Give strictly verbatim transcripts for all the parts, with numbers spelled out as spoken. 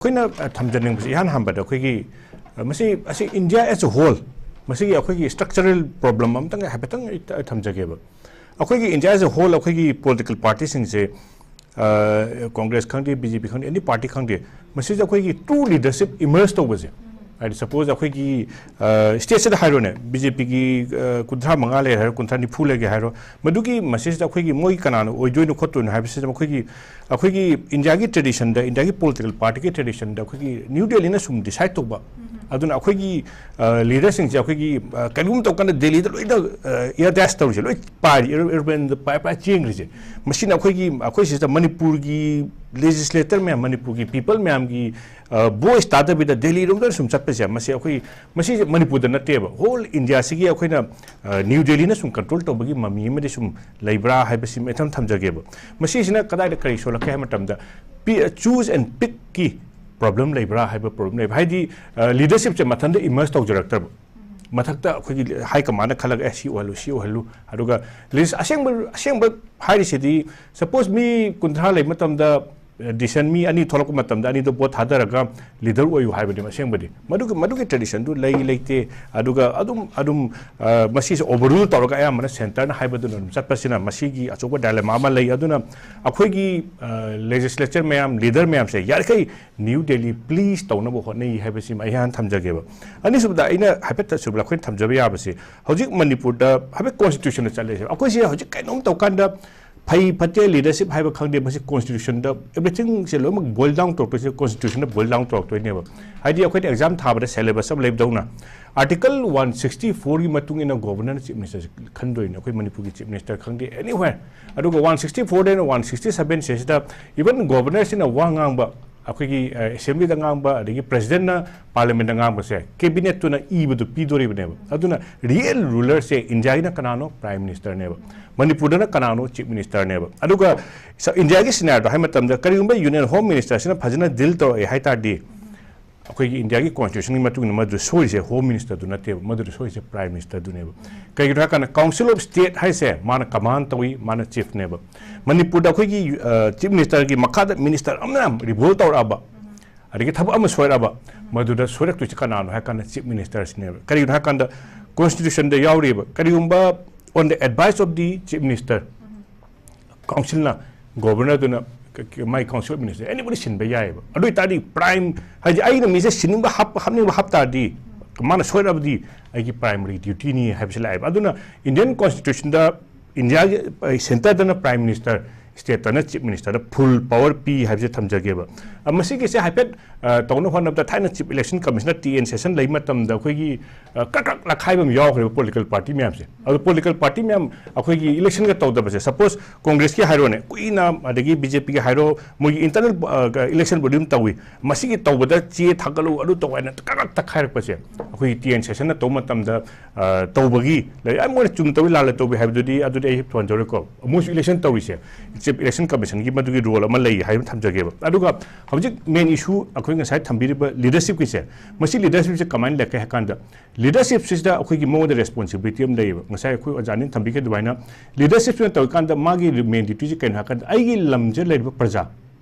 ꯑꯩꯈꯣꯏꯅ ꯑ, ꯊꯝꯖꯅꯤꯡꯕꯁꯤ ꯏꯍꯥꯟ ꯍꯥꯟꯕꯗ ꯑꯩꯈꯣꯏꯒꯤ ꯑ, ꯃꯁꯤ ꯑꯁꯤ India as a whole, ꯃꯁꯤꯒꯤ ꯑꯩꯈꯣꯏꯒꯤ structural problem ꯑꯃꯇꯪ ꯍꯥꯏꯐꯦꯠꯇꯪ ꯑꯩ ꯊ- ꯊꯝꯖꯒꯦꯕ꯫ ꯑꯩꯈꯣꯏꯒꯤ India as a whole, ꯑꯩꯈꯣꯏꯒꯤ political party ꯁꯤꯡꯁꯦ, ꯑ, Congress ꯈꯪꯗꯦ, B J P ꯈꯪꯗꯦ, any party ꯈꯪꯗꯦ, ꯃꯁꯤꯗ ꯑꯩꯈꯣꯏꯒꯤ true leadership emerge ꯇꯧꯕꯁꯦ, ꯍꯥꯏꯗꯤ suppose ꯑꯩꯈꯣꯏꯒꯤ state ꯁꯤꯗ ꯍꯥꯏꯔꯣꯅꯦ, B J P ꯒꯤ ꯀꯨꯟꯊ꯭ꯔꯥ ꯃꯉꯥ ꯂꯩꯔꯦ ꯍꯥꯏꯔꯣ, ꯀꯨꯟꯊ꯭ꯔꯥ ꯅꯤꯐꯨ ꯂꯩꯒꯦ ꯍꯥꯏꯔꯣ, ꯃꯗꯨꯒꯤ ꯃꯁꯤꯗ ꯑꯩꯈꯣꯏꯒꯤ ꯃꯣꯏ ꯀꯅꯥꯅ ꯑꯣꯏꯗꯣꯏꯅꯣ ꯈꯣꯠꯇꯣꯏꯅꯣ ꯍꯥꯏꯕꯁꯤꯗ ꯑꯩꯈꯣꯏꯒꯤ ꯑꯩꯈꯣꯏꯒꯤ India ꯒꯤ tradition ꯗ, India ꯒꯤ political party ꯒꯤ tradition ꯗ ꯑꯩꯈꯣꯏꯒꯤ New Delhi ꯅ ꯁꯨꯝ decide ꯇꯧꯕ꯫ ꯑꯗꯨꯅ ꯑꯩꯈꯣꯏꯒꯤ leader ꯁꯤꯡꯁꯦ ꯑꯩꯈꯣꯏꯒꯤ ꯑ, ꯀꯔꯤꯒꯨꯝꯕ ꯇꯧꯕ ꯀꯥꯟꯗ ꯗꯦꯜꯂꯤꯗ ꯂꯣꯏꯅ air dash ꯇꯧꯔꯤꯁꯦ, ꯂꯣꯏ ꯄꯥꯏꯔꯤ, aeroplane ꯗ ꯄꯥꯏ ꯄꯥꯏ ꯆꯦꯟꯈ꯭ꯔꯤꯁꯦ꯫ ꯃꯁꯤꯅ ꯑꯩꯈꯣꯏꯒꯤ ꯑꯩꯈꯣꯏ ꯁꯤꯗ ꯃꯅꯤꯄꯨꯔꯒꯤ legislator ꯃꯌꯥꯝ, ꯃꯅꯤꯄꯨꯔꯒꯤ people ꯃꯌꯥꯝꯒꯤ voice ꯇꯥꯗꯕꯤꯗ ꯗꯦꯜꯂꯤ ꯔꯣꯝꯗ ꯁꯨꯝ ꯆꯠꯄꯁꯦ, ꯃꯁꯤ ꯑꯩꯈꯣꯏ ꯃꯁꯤꯁꯦ ꯃꯅꯤꯄꯨꯔꯗ ꯅꯠꯇꯦꯕ, whole India ꯁꯤꯒꯤ ꯑꯩꯈꯣꯏꯅ New Delhi ꯅ ꯁꯨꯝ control ꯇꯧꯕꯒꯤ ꯃꯃꯤ ꯑꯃꯗꯤ ꯁꯨꯝ ꯂꯩꯕ꯭ꯔꯥ ꯍꯥꯏꯕꯁꯤ ꯏꯊꯝ ꯊꯝꯖꯒꯦꯕ꯫ ꯃꯁꯤꯁꯤꯅ ꯀꯗꯥꯏꯗ ꯀꯔꯤ ꯁꯣꯛꯂꯛꯀꯦ ꯍꯥꯏꯕ ꯃꯇꯝꯗ, choose and pick ꯀꯤ problem ꯂꯩꯕ꯭ꯔꯥ ꯍꯥꯏꯕ problem ꯂꯩꯕ꯫ ꯍꯥꯏꯗꯤ leadership ꯁꯦ ꯃꯊꯟꯇ emerge ꯇꯧꯖꯔꯛꯇ꯭ꯔꯕ, ꯃꯊꯛꯇ ꯑꯩꯈꯣꯏꯒꯤ high command ꯅ ꯈꯜꯂꯒ, ꯑꯦ, ꯁꯤ ꯑꯣꯏꯍꯜꯂꯨ, ꯁꯤ ꯑꯣꯏꯍꯜꯂꯨ꯫ ꯑꯗꯨꯒ list ꯑꯁꯦꯡꯕ ꯑꯁꯦꯡꯕ ꯍꯥꯏꯔꯤꯁꯤꯗꯤ, suppose ꯃꯤ ꯀꯨꯟꯊ꯭ꯔꯥ ꯂꯩꯕ ꯃꯇꯝꯗ decision ꯃꯤ ꯑꯅꯤ ꯊꯣꯛꯂꯛꯄ ꯃꯇꯝꯗ ꯑꯅꯤꯗꯣ vote ꯊꯥꯗꯔꯒ leader ꯑꯣꯏꯌꯨ ꯍꯥꯏꯕꯅꯦꯕ ꯑꯁꯦꯡꯕꯗꯤ꯫ ꯃꯗꯨꯒꯤ ꯃꯗꯨꯒꯤ tradition ꯗꯨ ꯂꯩ ꯂꯩꯇꯦ꯫ ꯑꯗꯨꯒ ꯑꯗꯨꯝ ꯑꯗꯨꯝ ꯃꯁꯤꯁꯦ overrule ꯇꯧꯔꯒ ꯑꯌꯥꯝꯕꯅ centre ꯅ ꯍꯥꯏꯕꯗꯨꯅ ꯑꯗꯨꯝ ꯆꯠꯄꯁꯤꯅ ꯃꯁꯤꯒꯤ ꯑꯆꯧꯕ dilemma ꯑꯃ ꯂꯩ꯫ ꯑꯗꯨꯅ ꯑꯩꯈꯣꯏꯒꯤ legislature ꯃꯌꯥꯝ, leader ꯃꯌꯥꯝꯁꯦ ꯌꯥꯔꯤꯈꯩ New Delhi please ꯇꯧꯅꯕ ꯍꯣꯠꯅꯩ ꯍꯥꯏꯕꯁꯤꯃ ꯑꯩ ꯍꯥꯟꯅ ꯊꯝꯖꯒꯦꯕ꯫ ꯑꯅꯤꯁꯨꯕꯗ ꯑꯩꯅ ꯍꯥꯏꯐꯦꯠ ꯁꯨꯕꯗ ꯑꯩꯈꯣꯏꯅ ꯊꯝꯖꯕ ꯌꯥꯕꯁꯤ, ꯍꯧꯖꯤꯛ ꯃꯅꯤꯄꯨꯔꯗ ꯍꯥꯏꯐꯦꯠ constitution ꯗ ꯆꯠꯂꯁꯦ꯫ ꯑꯩꯈꯣꯏꯁꯦ ꯍꯧꯖꯤꯛ ꯀꯩꯅꯣꯝ ꯇꯧꯀꯥꯟꯗ ꯐꯩ ꯐꯠꯇꯦ, leadership ꯍꯥꯏꯕ ꯈꯪꯗꯦ, ꯃꯁꯤ constitution ꯗ everything ꯁꯦ ꯂꯣꯏꯅꯃꯛ boil down ꯇꯧꯔꯛꯇꯣꯏꯁꯦ constitution ꯗ boil down ꯇꯧꯔꯛꯇꯣꯏꯅꯦꯕ꯫ ꯍꯥꯏꯗꯤ ꯑꯩꯈꯣꯏꯅ exam ꯊꯥꯕꯗ syllabus ꯑꯃ ꯂꯩꯕꯗꯧꯅ, Article one sixty four ꯒꯤ ꯃꯇꯨꯡ ꯏꯟꯅ governor ꯅ chief minister ꯁꯦ ꯈꯟꯗꯣꯏꯅꯦ, ꯑꯩꯈꯣꯏ ꯃꯅꯤꯄꯨꯔꯒꯤ chief minister ꯈꯪꯗꯦ, anywhere꯫ ꯑꯗꯨꯒ one sixty four ꯗꯩꯅ one sixty seven ꯁꯤꯗꯩꯁꯤꯗ even governor ꯁꯤꯅ ꯋꯥ ꯉꯥꯡꯕ, ꯑꯩꯈꯣꯏꯒꯤ assembly ꯗ ꯉꯥꯡꯕ, ꯑꯗꯒꯤ president ꯅ parliament ꯗ ꯉꯥꯡꯕꯁꯦ cabinet ꯇꯨꯅ ꯏꯕꯗꯨ ꯄꯤꯗꯣꯔꯤꯕꯅꯦꯕ꯫ ꯑꯗꯨꯅ real ruler ꯁꯦ India ꯒꯤꯅ ꯀꯅꯥꯅꯣ? Prime minister ꯅꯦꯕ꯫ ꯃꯅꯤꯄꯨꯔꯗꯅ ꯀꯅꯥꯅꯣ? Chief minister ꯅꯦꯕ꯫ ꯑꯗꯨꯒ India ꯒꯤ scenario ꯗꯣ ꯍꯥꯏ ꯃꯇꯝꯗ, ꯀꯔꯤꯒꯨꯝꯕ union home minister ꯁꯤꯅ ꯐꯖꯅ deal ꯇꯧꯔꯛꯑꯦ ꯍꯥꯏ ꯇꯥꯔꯗꯤ, ꯑꯩꯈꯣꯏꯒꯤ India ꯒꯤ constitution ꯒꯤ ꯃꯇꯨꯡ ꯏꯟꯅ ꯃꯗꯨ ꯁꯣꯏꯔꯤꯁꯦ home minister ꯗꯨ ꯅꯠꯇꯦꯕ, ꯃꯗꯨꯗ ꯁꯣꯏꯔꯤꯁꯦ prime minister ꯗꯨꯅꯦꯕ꯫ ꯀꯩꯒꯤꯅꯣ ꯍꯥꯏꯀꯥꯟꯗ council of state ꯍꯥꯏꯁꯦ ꯃꯥꯅ command ꯇꯧꯏ, ꯃꯥꯅ chief ꯅꯦꯕ꯫ ꯃꯅꯤꯄꯨꯔꯗ ꯑꯩꯈꯣꯏꯒꯤ chief minister ꯒꯤ ꯃꯈꯥꯗ minister ꯑꯃꯅ revolt ꯇꯧꯔꯛꯑꯕ, ꯑꯗꯒꯤ ꯊꯕꯛ ꯑꯃ ꯁꯣꯏꯔꯛꯑꯕ, ꯃꯗꯨꯗ ꯁꯣꯏꯔꯛꯇꯣꯏꯁꯤ ꯀꯅꯥꯅꯣ ꯍꯥꯏ ꯀꯥꯟꯗ Chief Ministerꯁꯤꯅꯦꯕ꯫ ꯀꯔꯤꯒꯤꯅꯣ ꯍꯥꯏ ꯀꯥꯟꯗ Constitutionꯗ ꯌꯥꯎꯔꯤꯕ, ꯀꯔꯤꯒꯨꯝꯕ on the advice of the Chief Minister, Councilꯅ, Governorꯗꯨꯅ, my Council of Minister anybody ꯁꯤꯟꯕ ꯌꯥꯏꯑꯕ꯫ ꯑꯗꯨ ꯑꯣꯏꯇꯥꯔꯗꯤ Prime, ꯍꯥꯏꯗꯤ ꯑꯩꯅ ꯃꯤꯁꯦ ꯁꯤꯟꯅꯤꯡꯕ ꯍꯥꯞ-, ꯍꯥꯞꯅꯤꯡꯕ ꯍꯥꯞ ꯇꯥꯔꯗꯤ, ꯃꯥꯅ ꯁꯣꯏꯔꯛꯑꯕꯗꯤ ꯑꯩꯒꯤ primary dutyꯅꯤ ꯍꯥꯏꯕꯁꯤ ꯂꯥꯛꯑꯦꯕ꯫ ꯑꯗꯨꯅ Indian Constitutionꯗ Indiaꯒꯤ, ꯑ, Centreꯗꯅ Prime Minister, stateꯇꯅ Chief Ministerꯗ full power ꯄꯤ ꯍꯥꯏꯕꯁꯦ ꯊꯝꯖꯒꯦꯕ꯫ ꯑ, ꯃꯁꯤꯒꯤꯁꯦ ꯍꯥꯏꯐꯦꯠ, ꯑ, ꯇꯧꯅꯕ ꯍꯣꯠꯅꯕꯗ ꯊꯥꯏꯅ Chief Election Commissioner T N Seshan ꯂꯩ ꯃꯇꯝꯗ ꯑꯩꯈꯣꯏꯒꯤ, ꯑ, ꯀ꯭ꯔꯛ ꯀ꯭ꯔꯛ ꯂꯛꯈꯥꯏꯕ ꯑꯃ ꯌꯥꯎꯈ꯭ꯔꯦꯕ political party ꯃꯌꯥꯝꯁꯦ꯫ ꯑꯗꯣ political party ꯃꯌꯥꯝ ꯑꯩꯈꯣꯏꯒꯤ electionꯒ ꯇꯧꯗꯕꯁꯦ, suppose Congressꯀꯤ ꯍꯥꯏꯔꯣꯅꯦ, ꯀꯨꯏꯅ, ꯑꯗꯒꯤ BJPꯒꯤ ꯍꯥꯏꯔꯣ, ꯃꯣꯏꯒꯤ internal, ꯑ, election body ꯑꯃ ꯇꯧꯏ, ꯃꯁꯤꯒꯤ ꯇꯧꯕꯗ ꯆꯦ ꯊꯥꯒꯠꯂꯨ, ꯑꯗꯨ ꯇꯧ ꯍꯥꯏꯅ ꯀ꯭ꯔꯛ ꯀ꯭ꯔꯛ ꯇꯛꯈꯥꯏꯔꯛꯄꯁꯦ, ꯑꯩꯈꯣꯏꯒꯤ ꯇꯤ ꯑꯦꯟ ꯁꯦꯁꯟꯅ ꯇꯧꯕ ꯃꯇꯝꯗ, ꯑ, ꯇꯧꯕꯒꯤ ꯂꯩ꯫ ꯑ, ꯃꯣꯏꯅ ꯆꯨꯝ ꯇꯧꯏ, ꯂꯥꯜꯂ ꯇꯧꯏ ꯍꯥꯏꯕꯗꯨꯗꯤ, ꯑꯗꯨꯗꯤ ꯑꯩ ꯊꯣꯟꯖꯔꯣꯏꯀꯣ꯫ ꯃꯣꯏꯁꯨ election ꯇꯧꯔꯤꯁꯦ, Chief Election Commissionꯒꯤ ꯃꯗꯨꯒꯤ role ꯑꯃ ꯂꯩ ꯍꯥꯏꯕ ꯊꯝꯖꯒꯦꯕ꯫ ꯑꯗꯨꯒ ꯍꯧꯖꯤꯛ main issue ꯑꯩꯈꯣꯏ ꯉꯁꯥꯏ ꯊꯝꯕꯤꯔꯤꯕ leadershipꯀꯤꯁꯦ, ꯃꯁꯤ leadershipꯁꯦ ꯀꯃꯥꯏꯅ ꯂꯩꯒꯦ ꯍꯥꯏ ꯀꯥꯟꯗ, leadershipꯁꯤꯗ ꯑꯩꯈꯣꯏꯒꯤ ꯃꯉꯣꯟꯗ responsibility ꯑꯃ ꯂꯩꯌꯦꯕ꯫ ꯉꯁꯥꯏ ꯑꯩꯈꯣꯏ ꯑꯣꯖꯥꯅ ꯊꯝꯕꯤꯈꯤꯕ ꯑꯗꯨꯃꯥꯏꯅ, leadershipꯁꯤꯅ ꯇꯧꯔꯤꯀꯥꯟꯗ ꯃꯥꯒꯤ main dutyꯁꯦ ꯀꯩꯅꯣ ꯍꯥꯏ ꯀꯥꯟꯗ, ꯑꯩꯒꯤ ꯂꯝꯁꯦ ꯂꯩꯔꯤꯕ ꯄ꯭ꯔꯖꯥ,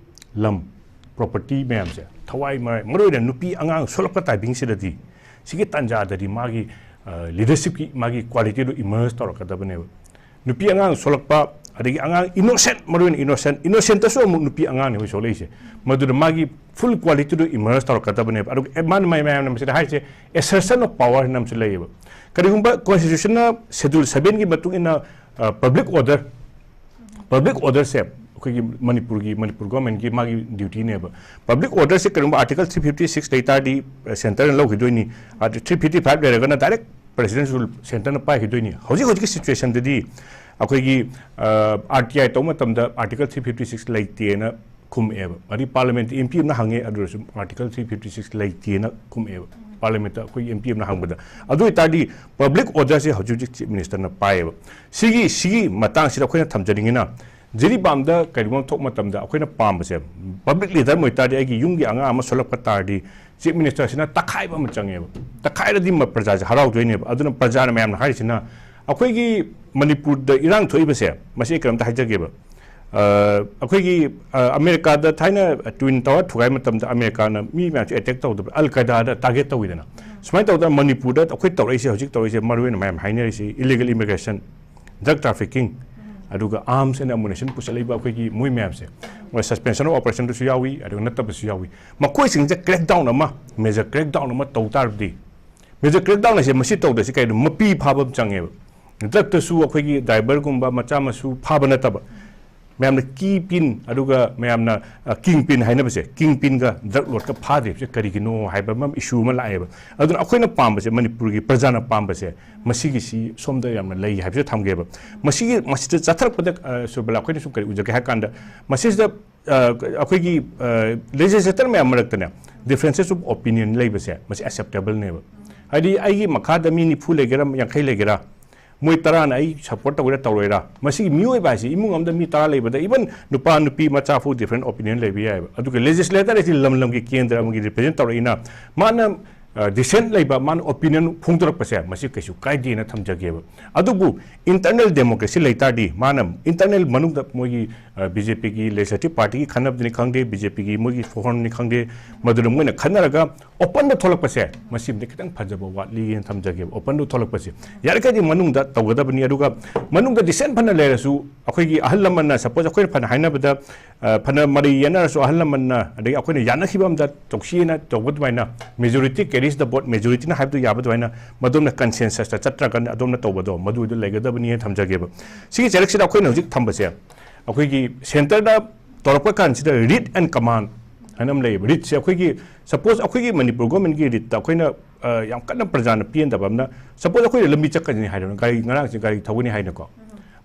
ꯂꯝ, property ꯃꯌꯥꯝꯁꯦ, ꯊꯋꯥꯏ ꯃꯔꯥꯏ, ꯃꯔꯨ ꯑꯣꯏꯅ ꯅꯨꯄꯤ ꯑꯉꯥꯡ ꯁꯣꯛꯂꯛꯄ timingꯁꯤꯗꯗꯤ, ꯁꯤꯒꯤ ꯇꯥꯟꯖꯥꯗꯗꯤ ꯃꯥꯒꯤ, ꯑ, leadershipꯀꯤ ꯃꯥꯒꯤ qualityꯗꯨ emerge ꯇꯧꯔꯛꯀꯗꯕꯅꯦꯕ꯫ ꯅꯨꯄꯤ ꯑꯉꯥꯡ ꯁꯣꯛꯂꯛꯄ, ꯑꯗꯒꯤ ꯑꯉꯥꯡ innocent, ꯃꯔꯨ ꯑꯣꯏꯅ innocent, innocentꯇꯁꯨ ꯑꯃꯨꯛ ꯅꯨꯄꯤ ꯑꯉꯥꯡꯅꯦ ꯍꯧꯖꯤꯛ ꯁꯣꯛꯂꯛꯏꯁꯦ꯫ ꯃꯗꯨꯗ ꯃꯥꯒꯤ full qualityꯗꯨ emerge ꯇꯧꯔꯛꯀꯗꯕꯅꯦꯕ꯫ ꯑꯗꯨꯒ ꯑꯦ, ꯃꯥꯅ ꯃꯌꯥꯝ, ꯃꯌꯥꯝꯅ ꯃꯁꯤꯗ ꯍꯥꯏꯔꯤꯁꯦ assertion of power ꯍꯥꯏꯅ ꯑꯃꯁꯨ ꯂꯩꯌꯦꯕ꯫ ꯀꯔꯤꯒꯨꯝꯕ Constitutionꯅ Schedule sevenꯒꯤ ꯃꯇꯨꯡ ꯏꯟꯅ, ꯑ, public order, public orderꯁꯦ ꯑꯩꯈꯣꯏꯒꯤ ꯃꯅꯤꯄꯨꯔꯒꯤ, ꯃꯅꯤꯄꯨꯔ governmentꯀꯤ ꯃꯥꯒꯤ dutyꯅꯦꯕ꯫ Public orderꯁꯦ ꯀꯔꯤꯒꯨꯝꯕ Article three fifty six ꯂꯩ ꯇꯥꯔꯗꯤ, ꯑ, Centreꯅ ꯂꯧꯈꯤꯗꯣꯏꯅꯤ꯫ ꯑꯗ three fifty five ꯂꯩꯔꯒꯅ direct President's Rule Centreꯅ ꯄꯥꯏꯈꯤꯗꯣꯏꯅꯤ꯫ ꯍꯧꯖꯤꯛ ꯍꯧꯖꯤꯛꯀꯤ situationꯗꯗꯤ ꯑꯩꯈꯣꯏꯒꯤ, ꯑ, RTI ꯇꯧꯕ ꯃꯇꯝꯗ Article three fifty six ꯂꯩꯇꯦꯅ ꯈꯨꯝꯃꯛꯑꯦꯕ꯫ ꯑꯗꯩ Parliamentꯇ MP ꯑꯃꯅ ꯍꯪꯉꯦ, ꯑꯗꯨꯗꯁꯨ Article three fifty six ꯂꯩꯇꯦꯅ ꯈꯨꯝꯃꯛꯑꯦꯕ꯫ Parliamentꯇ ꯑꯩꯈꯣꯏ MP ꯑꯃꯅ ꯍꯪꯕꯗ꯫ ꯑꯗꯨ ꯑꯣꯏꯇꯥꯔꯗꯤ public orderꯁꯦ ꯍꯧꯖꯤꯛ ꯍꯧꯖꯤꯛ Chief Ministerꯅ ꯄꯥꯏꯌꯦꯕ꯫ ꯁꯤꯒꯤ, ꯁꯤꯒꯤ ꯃꯇꯥꯡꯁꯤꯗ ꯑꯩꯈꯣꯏꯅ ꯊꯝꯖꯅꯤꯡꯉꯤꯅ, ꯖꯤꯔꯤꯕꯥꯝꯗ ꯀꯔꯤꯒꯨꯝꯕ ꯊꯣꯛꯄ ꯃꯇꯝꯗ ꯑꯩꯈꯣꯏꯅ ꯄꯥꯝꯕꯁꯦ, public leader ꯑꯃ ꯑꯣꯏꯇꯥꯔꯗꯤ, ꯑꯩꯒꯤ ꯌꯨꯝꯒꯤ ꯑꯉꯥꯡ ꯑꯃ ꯁꯣꯛꯂꯛꯄ ꯇꯥꯔꯗꯤ, Chief Ministerꯁꯤꯅ ꯇꯛꯈꯥꯏꯕ ꯑꯃ ꯆꯪꯉꯦꯕ꯫ ꯇꯛꯈꯥꯏꯔꯗꯤ ꯃ-, ꯄ꯭ꯔꯖꯥꯁꯦ ꯍꯔꯥꯎꯗꯣꯏꯅꯦꯕ꯫ ꯑꯗꯨꯅ ꯄ꯭ꯔꯖꯥꯅ ꯃꯌꯥꯝꯅ ꯍꯥꯏꯔꯤꯁꯤꯅ, ꯑꯩꯈꯣꯏꯒꯤ ꯃꯅꯤꯄꯨꯔꯗ ꯏꯔꯥꯡ ꯊꯣꯛꯏꯕꯁꯦ, ꯃꯁꯤ ꯑꯩ ꯀꯩꯅꯣꯝꯇ ꯍꯥꯏꯖꯒꯦꯕ꯫ ꯑ, ꯑꯩꯈꯣꯏꯒꯤ, ꯑ, ꯑꯃꯦꯔꯤꯀꯥꯗ ꯊꯥꯏꯅ twin tower ꯊꯨꯒꯥꯏ ꯃꯇꯝꯗ ꯑꯃꯦꯔꯤꯀꯥꯅ ꯃꯤ ꯃꯌꯥꯝꯁꯦ attack ꯇꯧꯗꯕ, ꯑꯜ ꯀꯥꯏꯗꯥꯗ target ꯇꯧꯋꯤꯗꯅ꯫ ꯁꯨꯃꯥꯏꯅ ꯇꯧꯗꯅ ꯃꯅꯤꯄꯨꯔꯗ ꯑꯩꯈꯣꯏ ꯇꯧꯔꯛꯏꯁꯦ, ꯍꯧꯖꯤꯛ ꯇꯧꯔꯛꯏꯁꯦ ꯃꯔꯨ ꯑꯣꯏꯅ ꯃꯌꯥꯝ ꯍꯥꯏꯅꯔꯤꯁꯤ illegal immigration, drug trafficking, ꯑꯗꯨꯒ arms and ammunition ꯄꯨꯁꯜꯂꯛꯏꯕ ꯑꯩꯈꯣꯏꯒꯤ ꯃꯣꯏ ꯃꯌꯥꯝꯁꯦ, ꯃꯣꯏ suspension of operationꯗꯁꯨ ꯌꯥꯎꯏ, ꯑꯗꯨꯒ ꯅꯠꯇꯕꯁꯨ ꯌꯥꯎꯏ꯫ ꯃꯈꯣꯏꯁꯤꯡꯁꯦ crackdown ꯑꯃ, major crackdown ꯑꯃ ꯇꯧ ꯇꯥꯔꯕꯗꯤ, major crackdown ꯍꯥꯏꯁꯦ ꯃꯁꯤ ꯇꯧꯗ꯭ꯔꯁꯤ ꯀꯩꯅꯣ, ꯃꯄꯤ ꯐꯥꯕ ꯑꯃ ꯆꯪꯉꯦꯕ꯫ Drugꯇꯁꯨ ꯑꯩꯈꯣꯏꯒꯤ driverꯒꯨꯝꯕ ꯃꯆꯥ ꯃꯁꯨ ꯐꯥꯕ ꯅꯠꯇꯕ, ꯃꯌꯥꯝꯅ key pin, ꯑꯗꯨꯒ ꯃꯌꯥꯝꯅ, ꯑ, king pin ꯍꯥꯏꯅꯕꯁꯦ, king pinꯒ drug lordꯀ ꯐꯥꯗ꯭ꯔꯤꯕꯁꯦ ꯀꯔꯤꯒꯤꯅꯣ ꯍꯥꯏꯕ ꯑꯃ issue ꯑꯃ ꯂꯥꯛꯑꯦꯕ꯫ ꯑꯗꯨꯅ ꯑꯩꯈꯣꯏꯅ ꯄꯥꯝꯕꯁꯦ, ꯃꯅꯤꯄꯨꯔꯒꯤ ꯄ꯭ꯔꯖꯥꯅ ꯄꯥꯝꯕꯁꯦ, ꯃꯁꯤꯒꯤꯁꯤ ꯁꯣꯝꯗ ꯌꯥꯝꯅ ꯂꯩ ꯍꯥꯏꯕꯁꯦ ꯊꯝꯒꯦꯕ꯫ ꯃꯁꯤꯒꯤ, ꯃꯁꯤꯗ ꯆꯠꯊꯔꯛꯄꯗ, ꯑ, ꯁꯨꯔꯕꯂꯥ, ꯑꯩꯈꯣꯏꯅ ꯁꯨꯝ ꯀꯔꯤ ꯎꯖꯒꯦ ꯍꯥꯏ ꯀꯥꯟꯗ, ꯃꯁꯤꯁꯤꯗ, ꯑ, ꯑꯩꯈꯣꯏꯒꯤ, ꯑ, legislator ꯃꯌꯥꯝ ꯃꯔꯛꯇꯅꯦ, differences of opinion ꯂꯩꯕꯁꯦ, ꯃꯁꯤ acceptableꯅꯦꯕ꯫ ꯍꯥꯏꯗꯤ ꯑꯩꯒꯤ ꯃꯈꯥꯗ ꯃꯤ ꯅꯤꯐꯨ ꯂꯩꯒꯦꯔꯥ, ꯌꯥꯡꯈꯩ ꯂꯩꯒꯦꯔꯥ, ꯃꯣꯏ ꯇꯔꯥꯅ ꯑꯩ support ꯇꯧꯒꯦꯔꯥ ꯇꯧꯔꯣꯏꯔꯥ, ꯃꯁꯤꯒꯤ ꯃꯤꯑꯣꯏꯕ ꯍꯥꯏꯁꯤ ꯏꯃꯨꯡ ꯑꯃꯗ ꯃꯤ ꯇꯔꯥ ꯂꯩꯕꯗ, even ꯅꯨꯄꯥ ꯅꯨꯄꯤ ꯃꯆꯥ ꯐꯥꯎ different opinion ꯂꯩꯕ ꯌꯥꯏꯑꯕ꯫ ꯑꯗꯨꯒ legislator ꯍꯥꯏꯁꯤ ꯂꯝ ꯂꯝꯒꯤ ꯀꯦꯟꯗ꯭ꯔ ꯑꯃꯒꯤ represent ꯇꯧꯔꯛꯏꯅ, ꯃꯥꯅ, ꯑ, dissent ꯂꯩꯕ, ꯃꯥꯅ opinion ꯐꯣꯡꯗꯣꯔꯛꯄꯁꯦ, ꯃꯁꯤ ꯀꯩꯁꯨ ꯀꯥꯏꯗꯦꯅ ꯊꯝꯖꯒꯦꯕ꯫ ꯑꯗꯨꯕꯨ internal democracy ꯂꯩ ꯇꯥꯔꯗꯤ, ꯃꯥꯅ internal ꯃꯅꯨꯡꯗ ꯃꯣꯏꯒꯤ, ꯑ, BJPꯒꯤ legislative partyꯒꯤ ꯈꯟꯅꯕꯗꯨꯅꯤ ꯈꯪꯗꯦ, BJPꯒꯤ ꯃꯣꯏꯒꯤ forum ꯅꯤ ꯈꯪꯗꯦ, ꯃꯗꯨꯗ ꯃꯣꯏꯅ ꯈꯟꯅꯔꯒ openꯗ ꯊꯣꯛꯂꯛꯄꯁꯦ, ꯃꯁꯤꯃꯗꯤ ꯈꯤꯇꯪ ꯐꯖꯕ ꯋꯥꯠꯂꯤꯅ ꯊꯝꯖꯒꯦꯕ꯫ Openꯗ ꯊꯣꯛꯂꯛꯄꯁꯦ ꯌꯥꯔꯤꯈꯩꯗꯤ ꯃꯅꯨꯡꯗ ꯇꯧꯒꯗꯕꯅꯤ꯫ ꯑꯗꯨꯒ ꯃꯅꯨꯡꯗ dissent ꯐꯅ ꯂꯩꯔꯁꯨ, ꯑꯩꯈꯣꯏꯒꯤ ꯑꯍꯜ ꯂꯃꯟꯅ, suppose ꯑꯩꯈꯣꯏꯅ ꯐꯅ ꯍꯥꯏꯅꯕꯗ, ꯑ, ꯐꯅ ꯃꯔꯩ ꯌꯦꯠꯅꯔꯁꯨ, ꯑꯍꯜ ꯂꯃꯟꯅ, ꯑꯗꯒꯤ ꯑꯩꯈꯣꯏꯅ ꯌꯥꯅꯈꯤꯕ ꯑꯃꯗ ꯇꯧꯁꯤꯅ ꯇꯧꯕ ꯑꯗꯨꯃꯥꯏꯅ, majority carries the vote, majorityꯅ ꯍꯥꯏꯕꯗꯨ ꯌꯥꯕ ꯑꯗꯨꯃꯥꯏꯅ, ꯃꯗꯣꯝꯅ consensusꯇ ꯆꯠꯇ꯭ꯔꯀꯥꯟꯗ ꯑꯗꯣꯝꯅ ꯇꯧꯕꯗꯣ, ꯃꯗꯨꯗ ꯂꯩꯒꯗꯕꯅꯤ ꯍꯥꯏꯅ ꯊꯝꯖꯒꯦꯕ꯫ ꯁꯤꯒꯤ ꯆꯩꯔꯛꯁꯤꯗ ꯑꯩꯈꯣꯏꯅ ꯍꯧꯖꯤꯛ ꯊꯝꯕꯁꯦ, ꯑꯩꯈꯣꯏꯒꯤ centreꯗ ꯇꯧꯔꯛꯄ ꯀꯥꯟꯁꯤꯗ writ and command ꯍꯥꯏꯅ ꯑꯃ ꯂꯩꯌꯦꯕ꯫ Writꯁꯦ ꯑꯩꯈꯣꯏꯒꯤ, suppose ꯑꯩꯈꯣꯏꯒꯤ ꯃꯅꯤꯄꯨꯔ governmentꯀꯤ writꯇ ꯑꯩꯈꯣꯏꯅ, ꯑ, ꯌꯥꯝ ꯀꯟꯅ ꯄ꯭ꯔꯖꯥꯅ ꯄꯦꯟꯗꯕ ꯑꯃꯅ, suppose ꯑꯩꯈꯣꯏꯅ ꯂꯝꯕꯤ ꯆꯠꯀꯅꯤ ꯍꯥꯏꯔꯣꯅ, ꯒꯥꯔꯤ, ꯉꯔꯥꯡꯁꯦ ꯒꯥꯔꯤ ꯊꯧꯒꯅꯤ ꯍꯥꯏꯅꯀꯣ,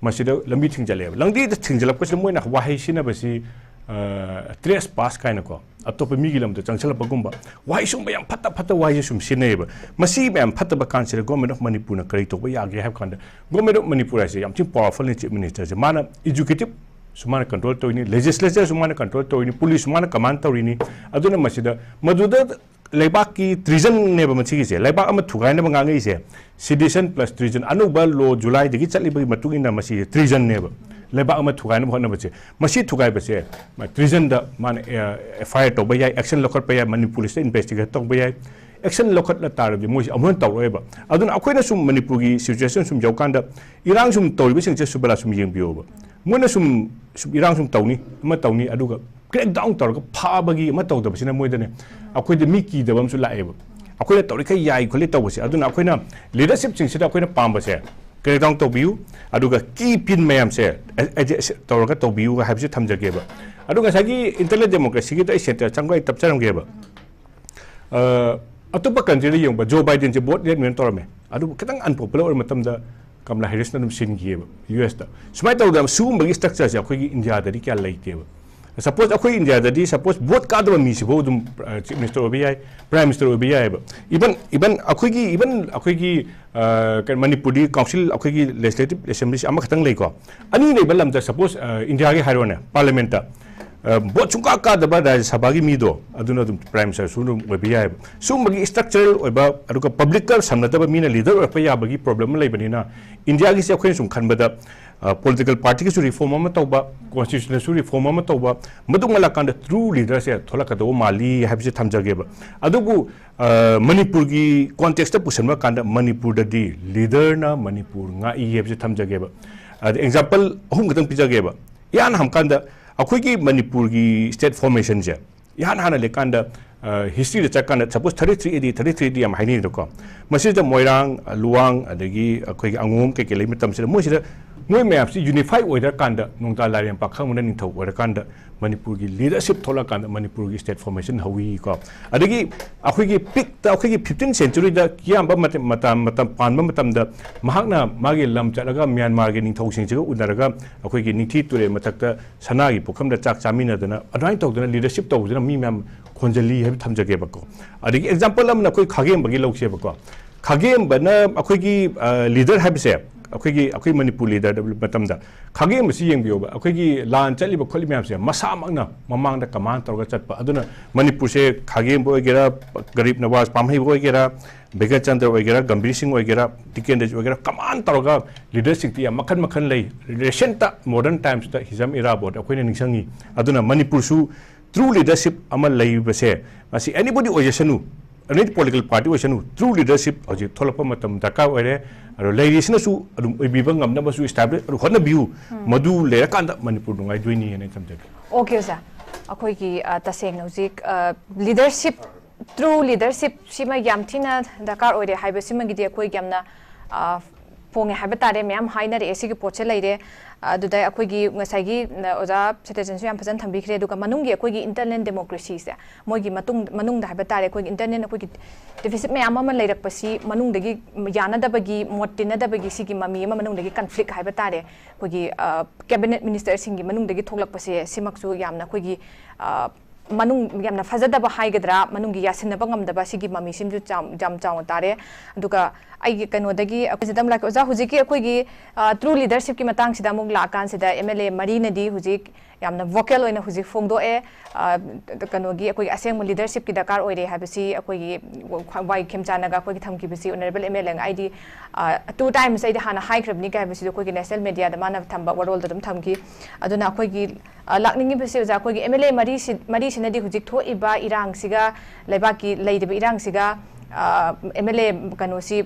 ꯃꯁꯤꯗ ꯂꯝꯕꯤ ꯊꯤꯡꯖꯜꯂꯛꯑꯦꯕ꯫ ꯂꯝꯕꯤꯗ ꯊꯤꯡꯖꯜꯂꯛꯄꯁꯤꯗ ꯃꯣꯏꯅ ꯋꯥꯍꯩ ꯁꯤꯖꯤꯟꯅꯕꯁꯤ, ꯑ, trespass ꯀꯥꯏꯅꯀꯣ, ꯑꯇꯣꯞꯄ ꯃꯤꯒꯤ ꯂꯝꯗ ꯆꯪꯁꯤꯜꯂꯛꯄꯒꯨꯝꯕ, ꯋꯥꯍꯩ ꯁꯨꯝꯕ ꯌꯥꯝ ꯐꯠꯇ ꯐꯠꯇ ꯋꯥꯍꯩꯁꯦ ꯁꯨꯝ ꯁꯤꯖꯤꯟꯅꯩꯌꯦꯕ꯫ ꯃꯁꯤ ꯃꯌꯥꯝ ꯐꯠꯇꯕ ꯀꯥꯟꯁꯤꯗ Government of ꯃꯅꯤꯄꯨꯔꯅ ꯀꯔꯤ ꯇꯧꯕ ꯌꯥꯒꯦ ꯍꯥꯏꯕ ꯀꯥꯟꯗ, Government of ꯃꯅꯤꯄꯨꯔ ꯍꯥꯏꯁꯦ ꯌꯥꯝ ꯊꯤꯅ powerfulꯅꯤ꯫ Chief Ministerꯁꯦ, ꯃꯥꯅ executive ꯁꯨ ꯃꯥꯅ control ꯇꯧꯔꯤꯅꯤ, legislatureꯁꯨ ꯃꯥꯅ control ꯇꯧꯔꯤꯅꯤ, policeꯁꯨ ꯃꯥꯅ command ꯇꯧꯔꯤꯅꯤ꯫ ꯑꯗꯨꯅ ꯃꯁꯤꯗ, ꯃꯗꯨꯗ ꯂꯩꯕꯥꯛꯀꯤ treasonꯅꯦꯕ ꯃꯁꯤꯒꯤꯁꯦ, ꯂꯩꯕꯥꯛ ꯑꯃ ꯊꯨꯒꯥꯏꯅꯕ ꯉꯥꯡꯉꯛꯏꯁꯦ꯫ Sedition plus treason, ꯑꯅꯧꯕ law Julyꯗꯒꯤ ꯆꯠꯂꯤꯕꯒꯤ ꯃꯇꯨꯡ ꯏꯟꯅ ꯃꯁꯤ treasonꯅꯦꯕ꯫ ꯂꯩꯕꯥꯛ ꯑꯃ ꯊꯨꯒꯥꯏꯅꯕ ꯍꯣꯠꯅꯕꯁꯦ, ꯃꯁꯤ ꯊꯨꯒꯥꯏꯕꯁꯦ treasonꯗ ꯃꯥꯅ ꯑꯦꯐ ꯑꯥꯏ ꯑꯥꯔ ꯇꯧꯕ ꯌꯥꯏ, action ꯂꯧꯈꯠꯄ ꯌꯥꯏ, ꯃꯅꯤꯄꯨꯔ ꯁꯤꯗ investigate ꯇꯧꯕ ꯌꯥꯏ꯫ Action ꯂꯧꯈꯠꯂ ꯇꯥꯔꯗꯤ ꯃꯣꯏꯁꯤ ꯑꯃꯨꯛ ꯍꯟꯅ ꯇꯧꯔꯛꯑꯣꯏꯕ꯫ ꯑꯗꯨꯅ ꯑꯩꯈꯣꯏꯅ ꯁꯨꯝ ꯃꯅꯤꯄꯨꯔꯒꯤ situation ꯁꯨꯝ ꯌꯧꯀꯥꯟꯗ ꯏꯔꯥꯡ ꯁꯨꯝ ꯇꯧꯔꯤꯕꯁꯤꯡꯁꯦ ꯁꯨꯕꯂꯥ ꯁꯨꯝ ꯌꯦꯡꯕꯤꯌꯣꯕ꯫ ꯃꯣꯏꯅ ꯁꯨꯝ, ꯁꯨꯝ ꯏꯔꯥꯡ ꯁꯨꯝ ꯇꯧꯅꯤ, ꯑꯃ ꯇꯧꯅꯤ, ꯑꯗꯨꯒ crackdown ꯇꯧꯔꯒ ꯐꯥꯕꯒꯤ ꯑꯃ ꯇꯧꯗꯕꯁꯤꯅ ꯃꯣꯏꯗꯅꯦ ꯑꯩꯈꯣꯏꯗ ꯃꯤ ꯀꯤꯗꯕ ꯑꯃꯁꯨ ꯂꯥꯛꯑꯦꯕ꯫ ꯑꯩꯈꯣꯏꯅ ꯇꯧꯔꯤꯈꯩ ꯌꯥꯏ ꯈꯣꯠꯂꯤ ꯇꯧꯕꯁꯦ꯫ ꯑꯗꯨꯅ ꯑꯩꯈꯣꯏꯅ leadershipꯁꯤꯡꯁꯤꯗ ꯑꯩꯈꯣꯏꯅ ꯄꯥꯝꯕꯁꯦ, crackdown ꯇꯧꯕꯤꯌꯨ, ꯑꯗꯨꯒ key pin ꯃꯌꯥꯝꯁꯦ ꯑꯦ-, ꯑꯦ-, ꯇꯧꯔꯒ ꯇꯧꯕꯤꯌꯨ ꯍꯥꯏꯕꯁꯤ ꯊꯝꯖꯒꯦꯕ꯫ ꯑꯗꯨꯒ ꯉꯁꯥꯏꯒꯤ intelligent democracyꯒꯤꯗ ꯑꯩ ꯁꯦꯟꯇꯔ ꯆꯪꯕ ꯑꯩ ꯇꯞꯆꯔꯝꯒꯦꯕ꯫ ꯑ, ꯑꯇꯣꯞꯄ countryꯗ ꯌꯦꯡꯕ, ꯖꯣ ꯕꯥꯏꯗꯦꯟꯁꯦ vote ꯂꯦꯠ ꯇꯧꯔꯝꯃꯦ, ꯑꯗꯨꯕꯨ ꯈꯤꯇꯪ unpopular ꯑꯣꯏꯕ ꯃꯇꯝꯗ ꯀꯃꯂꯥ ꯍꯦꯔꯤꯁꯅ ꯑꯗꯨꯝ ꯁꯤꯟꯈꯤꯑꯕ ꯌꯨ ꯑꯦꯁꯇ꯫ ꯁꯨꯃꯥꯏꯅ ꯇꯧꯗꯅ ꯁꯤꯒꯨꯝꯕꯒꯤ structureꯁꯦ ꯑꯩꯈꯣꯏꯒꯤ ꯏꯟꯗꯤꯌꯥꯗꯗꯤ ꯀꯌꯥ ꯂꯩꯇꯦꯕ꯫ Suppose ꯑꯩꯈꯣꯏ ꯏꯟꯗꯤꯌꯥꯗꯗꯤ suppose vote ꯀꯥꯗꯕ ꯃꯤꯁꯤꯐꯥꯎ ꯑꯗꯨꯝ, ꯑ, chief minister ꯑꯣꯏꯕ ꯌꯥꯏ, prime minister ꯑꯣꯏꯕ ꯌꯥꯏꯑꯕ꯫ Even, even ꯑꯩꯈꯣꯏꯒꯤ, even ꯑꯩꯈꯣꯏꯒꯤ, ꯑ, ꯀꯩꯅꯣ, ꯃꯅꯤꯄꯨꯔꯗꯤ council, ꯑꯩꯈꯣꯏꯒꯤ legislative assemblyꯁꯤ ꯑꯃꯈꯛꯇꯪ ꯂꯩꯀꯣ꯫ ꯑꯅꯤ ꯂꯩꯕ ꯂꯝꯗ suppose, ꯑ, ꯏꯟꯗꯤꯌꯥꯒꯤ ꯍꯥꯏꯔꯣꯅꯦ, parliamentꯇ, ꯑ, vote ꯁꯨꯡꯀꯥ ꯀꯥꯗꯕ ꯔꯥꯖ꯭ꯌ ꯁꯚꯥꯒꯤ ꯃꯤꯗꯣ ꯑꯗꯨꯅ ꯑꯗꯨꯝ prime ministerꯁꯨ ꯑꯗꯨꯝ ꯑꯣꯏꯕ ꯌꯥꯏꯑꯕ꯫ ꯁꯤꯒꯨꯝꯕꯒꯤ structural ꯑꯣꯏꯕ, ꯑꯗꯨꯒ publicꯀ ꯁꯝꯅꯗꯕ ꯃꯤꯅ leader ꯑꯣꯏꯔꯛꯄ ꯌꯥꯕꯒꯤ problem ꯑꯃ ꯂꯩꯕꯅꯤꯅ, ꯏꯟꯗꯤꯌꯥꯒꯤꯁꯦ ꯑꯩꯈꯣꯏꯅ ꯁꯨꯝ ꯈꯟꯕꯗ, ꯑ, political partyꯒꯤꯁꯨ reform ꯑꯃ ꯇꯧꯕ, constitutionꯗꯁꯨ reform ꯑꯃ ꯇꯧꯕ, ꯃꯗꯨ ꯉꯜꯂꯀꯥꯟꯗ true leaderꯁꯦ ꯊꯣꯛꯂꯛꯀꯗꯧꯕ ꯃꯥꯜꯂꯤ ꯍꯥꯏꯕꯁꯦ ꯊꯝꯖꯒꯦꯕ꯫ ꯑꯗꯨꯕꯨ, ꯑ, ꯃꯅꯤꯄꯨꯔꯒꯤ contextꯇ ꯄꯨꯁꯤꯟꯕ ꯀꯥꯟꯗ ꯃꯅꯤꯄꯨꯔꯗꯗꯤ leaderꯅ ꯃꯅꯤꯄꯨꯔ ꯉꯥꯛꯏ ꯍꯥꯏꯕꯁꯦ ꯊꯝꯖꯒꯦꯕ꯫ ꯑꯗ example ꯑꯍꯨꯝ ꯈꯛꯇꯪ ꯄꯤꯖꯒꯦꯕ꯫ ꯏꯍꯥꯟ ꯍꯥꯟꯕ ꯀꯥꯟꯗ ꯑꯩꯈꯣꯏꯒꯤ ꯃꯅꯤꯄꯨꯔꯒꯤ state formationꯁꯦ ꯏꯍꯥꯟ ꯍꯥꯟꯅ ꯂꯩꯀꯥꯟꯗ, ꯑ, historyꯗ ꯆꯠꯀꯥꯟꯗ suppose thirty three A D, thirty three A D ꯌꯥꯝ ꯍꯥꯏꯅꯩꯗꯀꯣ꯫ ꯃꯁꯤꯗ ꯃꯣꯏꯔꯥꯡ, ꯂꯨꯋꯥꯡ, ꯑꯗꯒꯤ ꯑꯩꯈꯣꯏꯒꯤ ꯑꯉꯣꯝ ꯀꯩꯀꯩ ꯂꯩꯕ ꯃꯇꯝꯁꯤꯗ ꯃꯣꯏꯁꯤꯗ ꯃꯣꯏ ꯃꯌꯥꯝꯁꯤ unify ꯑꯣꯏꯗ꯭ꯔꯀꯥꯟꯗ, ꯅꯣꯡꯗꯥ ꯂꯥꯏꯔꯦꯝ ꯄꯥꯈꯪꯕꯅ ꯅꯤꯡꯊꯧ ꯑꯣꯏꯔꯀꯥꯟꯗ ꯃꯅꯤꯄꯨꯔꯒꯤ leadership ꯊꯣꯛꯂꯛꯀꯥꯟꯗ ꯃꯅꯤꯄꯨꯔꯒꯤ state formation ꯍꯧꯏꯀꯣ꯫ ꯑꯗꯒꯤ ꯑꯩꯈꯣꯏꯒꯤ peakꯇ, ꯑꯩꯈꯣꯏꯒꯤ fifteenth centuryꯗ ꯀꯤꯌꯥꯝꯕ ꯃꯇꯝ, ꯃꯇꯝ, ꯃꯇꯝ ꯄꯥꯟꯕ ꯃꯇꯝꯗ ꯃꯍꯥꯛꯅ ꯃꯥꯒꯤ ꯂꯝ ꯆꯠꯂꯒ ꯃ꯭ꯌꯥꯟꯃꯥꯔꯒꯤ ꯅꯤꯡꯊꯧꯁꯤꯡꯁꯤꯒ ꯎꯅꯔꯒ ꯑꯩꯈꯣꯏꯒꯤ ꯅꯤꯡꯊꯤ ꯇꯨꯔꯦꯜ ꯃꯊꯛꯇ ꯁꯅꯥꯒꯤ ꯄꯨꯈꯝꯗ ꯆꯥꯛ ꯆꯥꯃꯤꯟꯅꯗꯅ ꯑꯗꯨꯃꯥꯏꯅ ꯇꯧꯗꯅ leadership ꯇꯧꯕꯗꯨꯅ ꯃꯤ ꯃꯌꯥꯝ ꯈꯣꯟꯖꯜꯂꯤ ꯍꯥꯏꯕ ꯊꯝꯖꯒꯦꯕꯀꯣ꯫ ꯑꯗꯒꯤ example ꯑꯃꯅ ꯑꯩꯈꯣꯏ ꯈꯥꯒꯦꯝꯕꯒꯤ ꯂꯧꯁꯦꯕꯀꯣ꯫ ꯈꯥꯒꯦꯝꯕꯅ ꯑꯩꯈꯣꯏꯒꯤ, ꯑ, leader ꯍꯥꯏꯕꯁꯦ, ꯑꯩꯈꯣꯏꯒꯤ ꯑꯩꯈꯣꯏ ꯃꯅꯤꯄꯨꯔ ꯂꯤꯗꯔꯗ ꯃꯇꯝꯗ ꯈꯥꯒꯦꯝꯕꯁꯤ ꯌꯦꯡꯕꯤꯌꯣꯕ, ꯑꯩꯈꯣꯏꯒꯤ ꯂꯥꯟ ꯆꯠꯂꯤꯕ ꯈꯣꯠꯂꯤꯕ ꯃꯌꯥꯝꯁꯦ ꯃꯁꯥꯃꯛꯅ ꯃꯃꯥꯡꯗ ꯀꯃꯥꯟ ꯇꯧꯔꯒ ꯆꯠꯄ꯫ ꯑꯗꯨꯅ ꯃꯅꯤꯄꯨꯔꯁꯦ ꯈꯥꯒꯦꯝꯕ ꯑꯣꯏꯒꯦꯔꯥ, ꯒꯔꯤꯕ ꯅꯋꯥꯖ ꯄꯥꯝꯍꯩꯕ ꯑꯣꯏꯒꯦꯔꯥ, ꯕꯤꯒꯠ ꯆꯟꯗ꯭ꯔ ꯑꯣꯏꯒꯦꯔꯥ, ꯒꯝꯚꯤꯔ ꯁꯤꯡ ꯑꯣꯏꯒꯦꯔꯥ, ꯇꯤꯀꯦꯟꯗ꯭ꯔꯖꯤꯠ ꯑꯣꯏꯒꯦꯔꯥ, ꯀꯃꯥꯟ ꯇꯧꯔꯒ ꯂꯤꯗꯔꯁꯤꯞꯇꯤ ꯌꯥꯝ ꯃꯈꯜ ꯃꯈꯜ ꯂꯩ꯫ ꯔꯤꯁꯦꯟꯇ ꯃꯣꯗꯔꯟ ꯇꯥꯏꯝꯁꯇ ꯍꯤꯖꯝ ꯏꯔꯥꯕꯣꯠ ꯑꯩꯈꯣꯏꯅ ꯅꯤꯡꯁꯤꯡꯉꯤ꯫ ꯑꯗꯨꯅ ꯃꯅꯤꯄꯨꯔꯁꯨ ꯇ꯭ꯔꯨ ꯂꯤꯗꯔꯁꯤꯞ ꯑꯃ ꯂꯩꯕꯁꯦ, ꯃꯁꯤ ꯑꯦꯅꯤꯕꯣꯗꯤ ꯑꯣꯏꯖꯁꯅꯨ, ꯑꯦꯅꯤ ꯄꯣꯂꯤꯇꯤꯀꯦꯜ ꯄꯥꯔꯇꯤ ꯑꯣꯏꯁꯅꯨ, ꯇ꯭ꯔꯨ ꯂꯤꯗꯔꯁꯤꯞ ꯍꯧꯖꯤꯛ ꯊꯣꯛꯂꯛꯄ ꯃꯇꯝ ꯗꯔꯀꯥꯔ ꯑꯣꯏꯔꯦ꯫ ꯑꯗꯣ ꯂꯩꯔꯤꯁꯤꯅꯁꯨ ꯑꯗꯨꯝ ꯑꯣꯏꯕꯤꯕ ꯉꯝꯅꯕꯁꯨ ꯏꯁꯇꯥꯕ꯭ꯂꯤꯁ ꯑꯗꯨ ꯍꯣꯠꯅꯕꯤꯌꯨ꯫ ꯃꯗꯨ ꯂꯩꯔꯀꯥꯟꯗ ꯃꯅꯤꯄꯨꯔ ꯅꯨꯡꯉꯥꯏꯗꯣꯏꯅꯤ ꯍꯥꯏꯅ ꯊꯝꯖꯒꯦ꯫ ꯑꯣꯀꯦ ꯑꯣꯖꯥ, ꯑꯩꯈꯣꯏꯒꯤ, ꯑ, ꯇꯁꯦꯡꯅ ꯍꯧꯖꯤꯛ, ꯑ, ꯂꯤꯗꯔꯁꯤꯞ, ꯇ꯭ꯔꯨ ꯂꯤꯗꯔꯁꯤꯞ ꯁꯤꯃ ꯌꯥꯝ ꯊꯤꯅ ꯗꯔꯀꯥꯔ ꯑꯣꯏꯔꯦ ꯍꯥꯏꯕꯁꯤꯃꯒꯤꯗꯤ ꯑꯩꯈꯣꯏ ꯌꯥꯝꯅ, ꯑ, ꯐꯣꯡꯉꯦ ꯍꯥꯏꯕ ꯇꯥꯔꯦ꯫ ꯃꯌꯥꯝ ꯍꯥꯏꯅꯔꯛꯑꯦ ꯁꯤꯒꯤ ꯄꯣꯠꯁꯦ ꯂꯩꯔꯦ꯫ ꯑꯗꯨꯗ ꯑꯩꯈꯣꯏꯒꯤ ꯉꯁꯥꯏꯒꯤ, ꯑ, ꯑꯣꯖꯥ ꯁꯇꯦꯇꯟꯁꯨ ꯌꯥꯝ ꯐꯖꯅ ꯊꯝꯕꯤꯈ꯭ꯔꯦ꯫ ꯑꯗꯨꯒ ꯃꯅꯨꯡꯒꯤ ꯑꯩꯈꯣꯏꯒꯤ ꯏꯟꯇꯔꯅꯦꯜ ꯗꯦꯃꯣꯀ꯭ꯔꯦꯁꯤꯁꯦ, ꯃꯣꯏꯒꯤ ꯃꯇꯨꯡ, ꯃꯅꯨꯡꯗ ꯍꯥꯏꯕ ꯇꯥꯔꯦ, ꯑꯩꯈꯣꯏꯒꯤ ꯏꯟꯇꯔꯅꯦꯜ ꯑꯩꯈꯣꯏꯒꯤ ꯗꯤꯐꯤꯁꯤꯠ ꯃꯌꯥꯝ ꯑꯃ ꯂꯩꯔꯛꯄꯁꯤ ꯃꯅꯨꯡꯗꯒꯤ ꯌꯥꯅꯗꯕꯒꯤ, ꯃꯣꯠ ꯇꯤꯟꯅꯗꯕꯒꯤ ꯁꯤꯒꯤ ꯃꯃꯤ ꯑꯃ, ꯃꯅꯨꯡꯗꯒꯤ ꯀꯟꯐ꯭ꯂꯤꯛ ꯍꯥꯏꯕ ꯇꯥꯔꯦ, ꯑꯩꯈꯣꯏꯒꯤ, ꯑ, ꯀꯦꯕꯤꯅꯦꯠ ꯃꯤꯅꯤꯁꯇꯔꯁꯤꯡꯒꯤ ꯃꯅꯨꯡꯗꯒꯤ ꯊꯣꯛꯂꯛꯄꯁꯦ, ꯁꯤꯃꯛꯁꯨ ꯌꯥꯝꯅ ꯑꯩꯈꯣꯏꯒꯤ, ꯑ, ꯃꯅꯨꯡ ꯌꯥꯝꯅ ꯐꯖꯗꯕ ꯍꯥꯏꯒꯗ꯭ꯔꯥ, ꯃꯅꯨꯡꯒꯤ ꯌꯥꯁꯤꯟꯅꯕ ꯉꯝꯗꯕ ꯁꯤꯒꯤ ꯃꯃꯤꯁꯤꯃꯁꯨ ꯆꯥꯎ-, ꯌꯥꯝ ꯆꯥꯎꯅ ꯇꯥꯔꯦ꯫ ꯑꯗꯨꯒ ꯑꯩꯒꯤ ꯀꯩꯅꯣꯗꯒꯤ ꯑꯩꯈꯣꯏ ꯖꯤꯗꯝ ꯂꯥꯛꯀꯦ꯫ ꯑꯣꯖꯥ, ꯍꯧꯖꯤꯛꯀꯤ ꯑꯩꯈꯣꯏꯒꯤ, ꯑ, ꯇ꯭ꯔꯨ ꯂꯤꯗꯔꯁꯤꯞꯀꯤ ꯃꯇꯥꯡꯁꯤꯗ ꯑꯃꯨꯛ ꯂꯥꯛꯑꯀꯥꯟꯁꯤꯗ ꯑꯦꯝ ꯑꯦꯜ ꯑꯦ ꯃꯔꯤꯅꯗꯤ ꯍꯧꯖꯤꯛ ꯌꯥꯝꯅ ꯚꯣꯀꯦꯜ ꯑꯣꯏꯅ ꯍꯧꯖꯤꯛ ꯐꯣꯡꯗꯣꯛꯑꯦ꯫ ꯑ, ꯀꯩꯅꯣꯒꯤ ꯑꯩꯈꯣꯏꯒꯤ ꯑꯁꯦꯡꯕ ꯂꯤꯗꯔꯁꯤꯞꯀꯤ ꯗꯔꯀꯥꯔ ꯑꯣꯏꯔꯦ ꯍꯥꯏꯕꯁꯤ ꯑꯩꯈꯣꯏꯒꯤ ꯋꯥꯏ ꯈꯦꯝꯆꯥꯟꯅꯒ ꯑꯩꯈꯣꯏꯒꯤ ꯊꯝꯈꯤꯕꯁꯤ ꯑꯣꯅꯔꯦꯕꯜ ꯑꯦꯝ ꯑꯦꯜ ꯑꯦ ꯑꯩꯗꯤ, ꯑ, ꯇꯨ ꯇꯥꯏꯝꯁ ꯑꯩꯗꯤ ꯍꯥꯟꯅ ꯍꯥꯏꯈ꯭ꯔꯕꯅꯤ ꯀꯥꯏ ꯍꯥꯏꯕꯁꯤꯁꯨ ꯑꯩꯈꯣꯏꯒꯤ ꯅꯦꯁꯅꯦꯜ ꯃꯦꯗꯤꯌꯥꯗ ꯃꯥꯅ ꯊꯝꯕ ꯋꯥꯔꯣꯜꯗ ꯑꯗꯨꯝ ꯊꯝꯈꯤ꯫ ꯑꯗꯨꯅ ꯑꯩꯈꯣꯏꯒꯤ, ꯑ, ꯂꯥꯛꯅꯤꯡꯉꯤꯕꯁꯤ ꯑꯣꯖꯥ, ꯑꯩꯈꯣꯏꯒꯤ ꯑꯦꯝ ꯑꯦꯜ ꯑꯦ ꯃꯔꯤꯁꯤ, ꯃꯔꯤꯁꯤꯅꯗꯤ ꯍꯧꯖꯤꯛ ꯊꯣꯛꯏꯕ ꯏꯔꯥꯡꯁꯤꯒ, ꯂꯩꯕꯥꯛꯀꯤ ꯂꯩꯔꯤꯕ ꯏꯔꯥꯡꯁꯤꯒ, ꯑ, ꯑꯦꯝ ꯑꯦꯜ ꯑꯦ ꯀꯩꯅꯣꯁꯤ,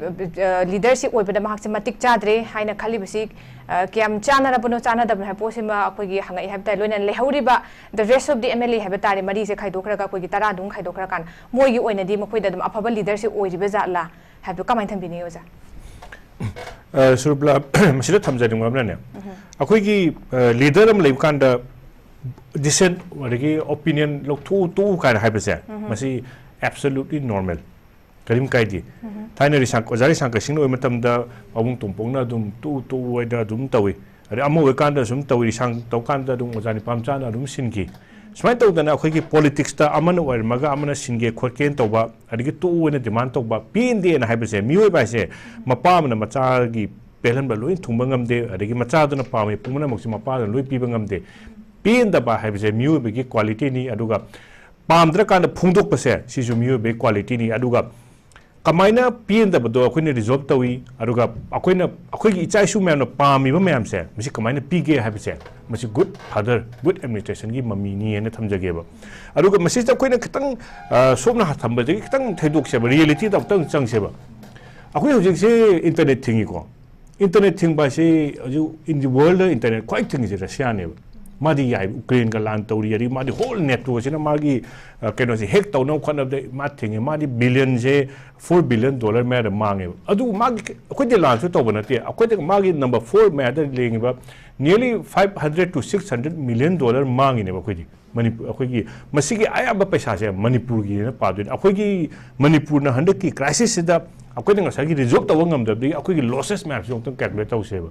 ꯑ, ꯂꯤꯗꯔꯁꯤꯞ ꯑꯣꯏꯕꯗ ꯃꯍꯥꯛꯁꯤ ꯃꯇꯤꯛ ꯆꯥꯗ꯭ꯔꯦ ꯍꯥꯏꯅ ꯈꯜꯂꯤꯕꯁꯤ, ꯑ, ꯀꯌꯥꯝ ꯆꯥꯟꯅꯔꯕꯅꯣ ꯆꯥꯟꯅꯗꯕꯅꯣ ꯍꯥꯏꯕ ꯄꯣꯠꯁꯤꯃ ꯑꯩꯈꯣꯏꯒꯤ ꯍꯪꯉꯛꯏ ꯍꯥꯏꯕ ꯇꯥꯔꯦ꯫ ꯂꯣꯏꯅꯅ ꯂꯩꯍꯧꯔꯤꯕ the rest of the M L A ꯍꯥꯏꯕ ꯇꯥꯔꯦ, ꯃꯔꯤꯁꯦ ꯈꯥꯏꯗꯣꯛꯈ꯭ꯔꯒ ꯑꯩꯈꯣꯏꯒꯤ ꯇꯔꯥꯗꯨꯃ ꯈꯥꯏꯗꯣꯛꯈ꯭ꯔꯀꯥꯟꯗ ꯃꯣꯏꯒꯤ ꯑꯣꯏꯅꯗꯤ ꯃꯈꯣꯏꯗ ꯑꯗꯨꯝ ꯑꯐꯕ ꯂꯤꯗꯔꯁꯤꯞ ꯑꯣꯏꯔꯤꯕ ꯖꯥꯠꯂꯥ ꯍꯥꯏꯕꯗꯣ ꯀꯃꯥꯏꯅ ꯊꯝꯕꯤꯅꯤꯡꯉꯤ ꯑꯣꯖꯥ? ꯑ, ꯁꯨꯔꯨꯄꯂꯥ, ꯃꯁꯤꯗ ꯊꯝꯖꯅꯤꯡꯕ ꯑꯃꯅꯅꯦ, ꯑꯩꯈꯣꯏꯒꯤ, ꯑ, ꯂꯤꯗꯔ ꯑꯃ ꯂꯩꯕ ꯀꯥꯟꯗ ꯗꯤꯁꯦꯟ ꯑꯗꯒꯤ ꯑꯣꯄꯤꯅꯤꯌꯟ ꯂꯧꯊꯣꯛꯎ ꯇꯣꯛꯎ ꯀꯥꯏꯅ ꯍꯥꯏꯕꯁꯦ, ꯃꯁꯤ absolutely normal, ꯀꯔꯤꯝ ꯀꯥꯏꯗꯦ꯫ ꯊꯥꯏꯅ ꯔꯤꯁꯥꯡ-, ꯑꯣꯖꯥ ꯔꯤꯁꯥꯡ ꯀꯩꯁꯤꯡ ꯑꯣꯏꯕ ꯃꯇꯝꯗ ꯄꯥꯕꯨꯡ ꯇꯣꯝꯄꯣꯛꯅ ꯑꯗꯨꯝ ꯇꯣꯛꯎ ꯇꯣꯛꯎ ꯍꯥꯏꯗ ꯑꯗꯨꯝ ꯇꯧꯏ꯫ ꯑꯗꯩ ꯑꯃ ꯑꯣꯏꯀꯥꯟꯗ ꯁꯨꯝ ꯇꯧꯏ, ꯔꯤꯁꯥꯡ ꯇꯧꯀꯥꯟꯗ ꯑꯗꯨꯝ ꯑꯣꯖꯥ ꯅꯤꯄꯥꯝꯆꯥꯅ ꯑꯗꯨꯝ ꯁꯤꯟꯈꯤ꯫ ꯁꯨꯃꯥꯏꯅ ꯇꯧꯗꯅ ꯑꯩꯈꯣꯏꯒꯤ ꯄꯣꯂꯤꯇꯤꯛꯁꯇ ꯑꯃꯅ ꯑꯣꯏꯔꯝꯃꯒ ꯑꯃꯅ ꯁꯤꯟꯒꯦ ꯈꯣꯠꯀꯦꯅ ꯇꯧꯕ, ꯑꯗꯒꯤ ꯇꯣꯛꯑꯣꯅ ꯗꯤꯃꯥꯟ ꯇꯧꯕ, ꯄꯦꯟꯗꯦꯅ ꯍꯥꯏꯕꯁꯦ, ꯃꯤꯑꯣꯏꯕ ꯍꯥꯏꯁꯦ ꯃꯄꯥ ꯑꯃꯅ ꯃꯆꯥꯒꯤ ꯄꯦꯜꯍꯟꯕ ꯂꯣꯏ ꯊꯨꯡꯕ ꯉꯝꯗꯦ, ꯑꯗꯒꯤ ꯃꯆꯥꯗꯨꯅ ꯄꯥꯝꯃꯤ ꯄꯨꯝꯅꯃꯛꯁꯦ ꯃꯄꯥꯗꯨꯅ ꯂꯣꯏ ꯄꯤꯕ ꯉꯝꯗꯦ꯫ ꯄꯦꯟꯗꯕ ꯍꯥꯏꯕꯁꯦ ꯃꯤꯑꯣꯏꯕꯒꯤ qualityꯅꯤ, ꯑꯗꯨꯒ ꯄꯥꯝꯗ꯭ꯔꯀꯥꯟꯗ ꯐꯣꯡꯗꯣꯛꯄꯁꯦ ꯁꯤꯁꯨ ꯃꯤꯑꯣꯏꯕꯒꯤ qualityꯅꯤ꯫ ꯑꯗꯨꯒ ꯀꯃꯥꯏꯅ ꯄꯦꯟꯗꯕꯗꯣ ꯑꯩꯈꯣꯏꯅ resolve ꯇꯧꯏ, ꯑꯗꯨꯒ ꯑꯩꯈꯣꯏꯅ, ꯑꯩꯈꯣꯏꯒꯤ ꯏꯆꯥ ꯏꯁꯨ ꯃꯌꯥꯝꯅ ꯄꯥꯝꯃꯤꯕ ꯃꯌꯥꯝꯁꯦ ꯃꯁꯤ ꯀꯃꯥꯏꯅ ꯄꯤꯒꯦ ꯍꯥꯏꯕꯁꯦ, ꯃꯁꯤ good father, good administrationꯒꯤ ꯃꯃꯤꯅꯤ ꯍꯥꯏꯅ ꯊꯝꯖꯒꯦꯕ꯫ ꯑꯗꯨꯒ ꯃꯁꯤꯗ ꯑꯩꯈꯣꯏꯅ ꯈꯤꯇꯪ, ꯑ, ꯁꯣꯝꯅ ꯊꯝꯕꯗꯒꯤ ꯈꯤꯇꯪ ꯊꯩꯗꯣꯛꯁꯦꯕ, realityꯗ ꯑꯃꯨꯛꯇꯪ ꯆꯪꯁꯦꯕ꯫ ꯑꯩꯈꯣꯏ ꯍꯧꯖꯤꯛꯁꯦ internet ꯊꯤꯡꯉꯤꯀꯣ꯫ Internet ꯊꯤꯡꯕ ꯍꯥꯏꯁꯤ ꯍꯧꯖꯤꯛ in the worldꯗ internet ꯈ꯭ꯋꯥꯏ ꯊꯤꯡꯉꯤꯁꯦ Russiaꯅꯦꯕ꯫ ꯃꯥꯗꯤ ꯌꯥꯏ, Ukraineꯒ ꯂꯥꯟ ꯇꯧꯔꯤ, ꯑꯗꯒꯤ ꯃꯥꯗꯤ whole NATOꯁꯤꯅ ꯃꯥꯒꯤ, ꯑ, ꯀꯩꯅꯣꯁꯦ hack ꯇꯧꯅꯕ ꯈꯣꯠꯅꯕꯗ ꯃꯥ ꯊꯤꯡꯉꯦ꯫ ꯃꯥꯗꯤ billionꯁꯦ four billion dollar ꯃꯌꯥꯗ ꯃꯥꯡꯉꯦꯕ꯫ ꯑꯗꯨ ꯃꯥꯒꯤ, ꯑꯩꯈꯣꯏꯗꯤ ꯂꯥꯟꯁꯨ ꯇꯧꯕ ꯅꯠꯇꯦ, ꯑꯩꯈꯣꯏꯗ ꯃꯥꯒꯤ number four ꯃꯌꯥꯗ ꯂꯦꯡꯉꯤꯕ nearly five hundred to six hundred million dollar ꯃꯥꯡꯉꯤꯅꯦꯕ ꯑꯩꯈꯣꯏꯗꯤ꯫ ꯃꯅꯤꯄꯨꯔ, ꯑꯩꯈꯣꯏꯒꯤ ꯃꯁꯤꯒꯤ ꯑꯌꯥꯝꯕ ꯄꯩꯁꯥꯁꯦ ꯃꯅꯤꯄꯨꯔꯒꯤꯅ ꯄꯥꯗꯣꯏꯅꯦ꯫ ꯑꯩꯈꯣꯏꯒꯤ ꯃꯅꯤꯄꯨꯔꯅ ꯍꯟꯗꯛꯀꯤ crisisꯁꯤꯗ ꯑꯩꯈꯣꯏꯅ ꯉꯁꯥꯏꯒꯤ resolve ꯇꯧꯕ ꯉꯝꯗꯕꯗꯒꯤ ꯑꯩꯈꯣꯏꯒꯤ losses ꯃꯌꯥꯝꯁꯦ ꯑꯃꯨꯛꯇꯪ calculate ꯇꯧꯁꯦꯕ꯫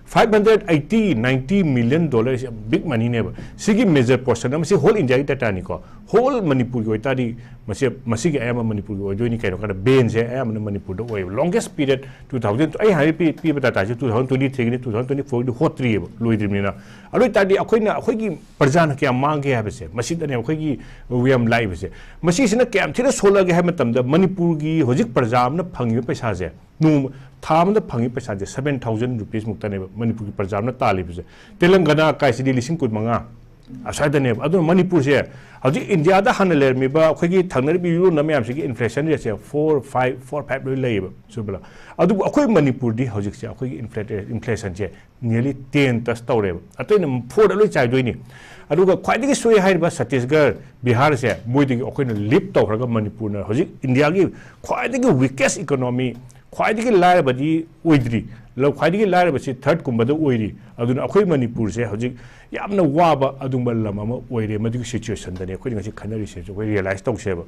Five hundred eighty, ninety million dollarꯁꯦ ꯌꯥꯝ big moneyꯅꯦꯕ꯫ ꯁꯤꯒꯤ major portion ꯑꯃ, ꯁꯤ whole Indiaꯒꯤ dataꯅꯤꯀꯣ꯫ Whole ꯃꯅꯤꯄꯨꯔꯒꯤ ꯑꯣꯏꯇꯥꯔꯗꯤ ꯃꯁꯤ, ꯃꯁꯤꯒꯤ ꯑꯌꯥꯝꯕ ꯃꯅꯤꯄꯨꯔꯒꯤ ꯑꯣꯏꯗꯣꯏꯅꯤ꯫ ꯀꯩꯅꯣ ꯀꯥꯟꯗ bankꯁꯦ ꯑꯌꯥꯝꯕꯅ ꯃꯅꯤꯄꯨꯔꯗ ꯑꯣꯏꯌꯦꯕ꯫ Longest period two thousand, ꯑꯩ ꯍꯥꯏꯔꯤꯕ ꯄꯤ-, ꯄꯤꯕ dataꯁꯦ two thousand twenty-threeꯒꯤꯅꯤ, two thousand twenty-fourꯒꯤꯗꯤ ꯍꯣꯠꯇ꯭ꯔꯤꯑꯕ, ꯂꯣꯏꯗ꯭ꯔꯤꯕꯅꯤꯅ꯫ ꯑꯗꯨ ꯑꯣꯏꯇꯥꯔꯗꯤ ꯑꯩꯈꯣꯏꯅ, ꯑꯩꯈꯣꯏꯒꯤ ꯄ꯭ꯔꯖꯥꯅ ꯀꯌꯥꯝ ꯃꯥꯡꯒꯦ ꯍꯥꯏꯕꯁꯦ, ꯃꯁꯤꯗꯅꯦ ꯑꯩꯈꯣꯏꯒꯤ ꯌꯥꯝ ꯂꯥꯛꯏꯕꯁꯦ꯫ ꯃꯁꯤꯁꯤꯅ ꯀꯌꯥꯝ ꯊꯤꯅ ꯁꯣꯛꯂꯒꯦ ꯍꯥꯏꯕ ꯃꯇꯝꯗ, ꯃꯅꯤꯄꯨꯔꯒꯤ ꯍꯧꯖꯤꯛ ꯄ꯭ꯔꯖꯥ ꯑꯃꯅ ꯐꯪꯉꯤꯕ ꯄꯩꯁꯥꯁꯦ, ꯅꯣꯡꯃ, ꯊꯥ ꯑꯃꯗ ꯐꯪꯉꯤꯕ ꯄꯩꯁꯥꯁꯦ seven thousand rupees ꯃꯨꯛꯇꯅꯦꯕ ꯃꯅꯤꯄꯨꯔꯒꯤ ꯄ꯭ꯔꯖꯥ ꯑꯃꯅ ꯇꯥꯜꯂꯤꯕꯁꯦ꯫ ꯇꯦꯂꯪꯒꯅꯥ ꯀꯥꯏꯁꯤꯗꯤ ꯂꯤꯁꯤꯡ ꯀꯨꯟꯃꯉꯥ ꯑꯁ꯭ꯋꯥꯏꯗꯅꯦꯕ꯫ ꯑꯗꯨꯅ ꯃꯅꯤꯄꯨꯔꯁꯦ ꯍꯧꯖꯤꯛ ꯏꯟꯗꯤꯌꯥꯗ ꯍꯥꯟꯅ ꯂꯩꯔꯝꯃꯤꯕ ꯑꯩꯈꯣꯏꯒꯤ ꯊꯪꯅꯔꯤꯕ ꯌꯨꯔꯣꯞꯅ ꯃꯌꯥꯝꯁꯤꯒꯤ inflation rateꯁꯦ four, five, four, five ꯂꯣꯏ ꯂꯩꯌꯦꯕ, ꯆꯨꯝꯕ꯭ꯔꯥ? ꯑꯗꯨꯕꯨ ꯑꯩꯈꯣꯏ ꯃꯅꯤꯄꯨꯔꯗꯤ ꯍꯧꯖꯤꯛꯁꯦ ꯑꯩꯈꯣꯏꯒꯤ inflate-, inflationꯁꯦ nearly ten touch ꯇꯧꯔꯦꯕ꯫ ꯑꯇꯩꯅ fourꯗ ꯂꯣꯏ ꯆꯥꯏꯗꯣꯏꯅꯤ꯫ ꯑꯗꯨꯒ ꯈ꯭ꯋꯥꯏꯗꯒꯤ ꯁꯣꯏ ꯍꯥꯏꯔꯤꯕ ꯆꯇꯤꯁꯒꯔ, ꯕꯤꯍꯥꯔꯁꯦ ꯃꯣꯏꯗꯒꯤ ꯑꯩꯈꯣꯏꯅ leap ꯇꯧꯈ꯭ꯔꯒ ꯃꯅꯤꯄꯨꯔꯅ ꯍꯧꯖꯤꯛ ꯏꯟꯗꯤꯌꯥꯒꯤ ꯈ꯭ꯋꯥꯏꯗꯒꯤ weakest economy, ꯈ꯭ꯋꯥꯏꯗꯒꯤ ꯂꯥꯏꯔꯕꯗꯤ ꯑꯣꯏꯗ꯭ꯔꯤ, ꯂ-, ꯈ꯭ꯋꯥꯏꯗꯒꯤ ꯂꯥꯏꯔꯕꯁꯤ third ꯀꯨꯝꯕꯗ ꯑꯣꯏꯔꯤ꯫ ꯑꯗꯨꯅ ꯑꯩꯈꯣꯏ ꯃꯅꯤꯄꯨꯔꯁꯦ ꯍꯧꯖꯤꯛ ꯌꯥꯝꯅ ꯋꯥꯕ ꯑꯗꯨꯒꯨꯝꯕ ꯂꯝ ꯑꯃ ꯑꯣꯏꯔꯦ꯫ ꯃꯗꯨꯒꯤ situationꯗꯅꯤ ꯑꯩꯈꯣꯏꯅ ꯉꯁꯤ ꯈꯟꯅꯔꯤꯁꯦ, ꯑꯩꯈꯣꯏ realize ꯇꯧꯁꯦꯕ꯫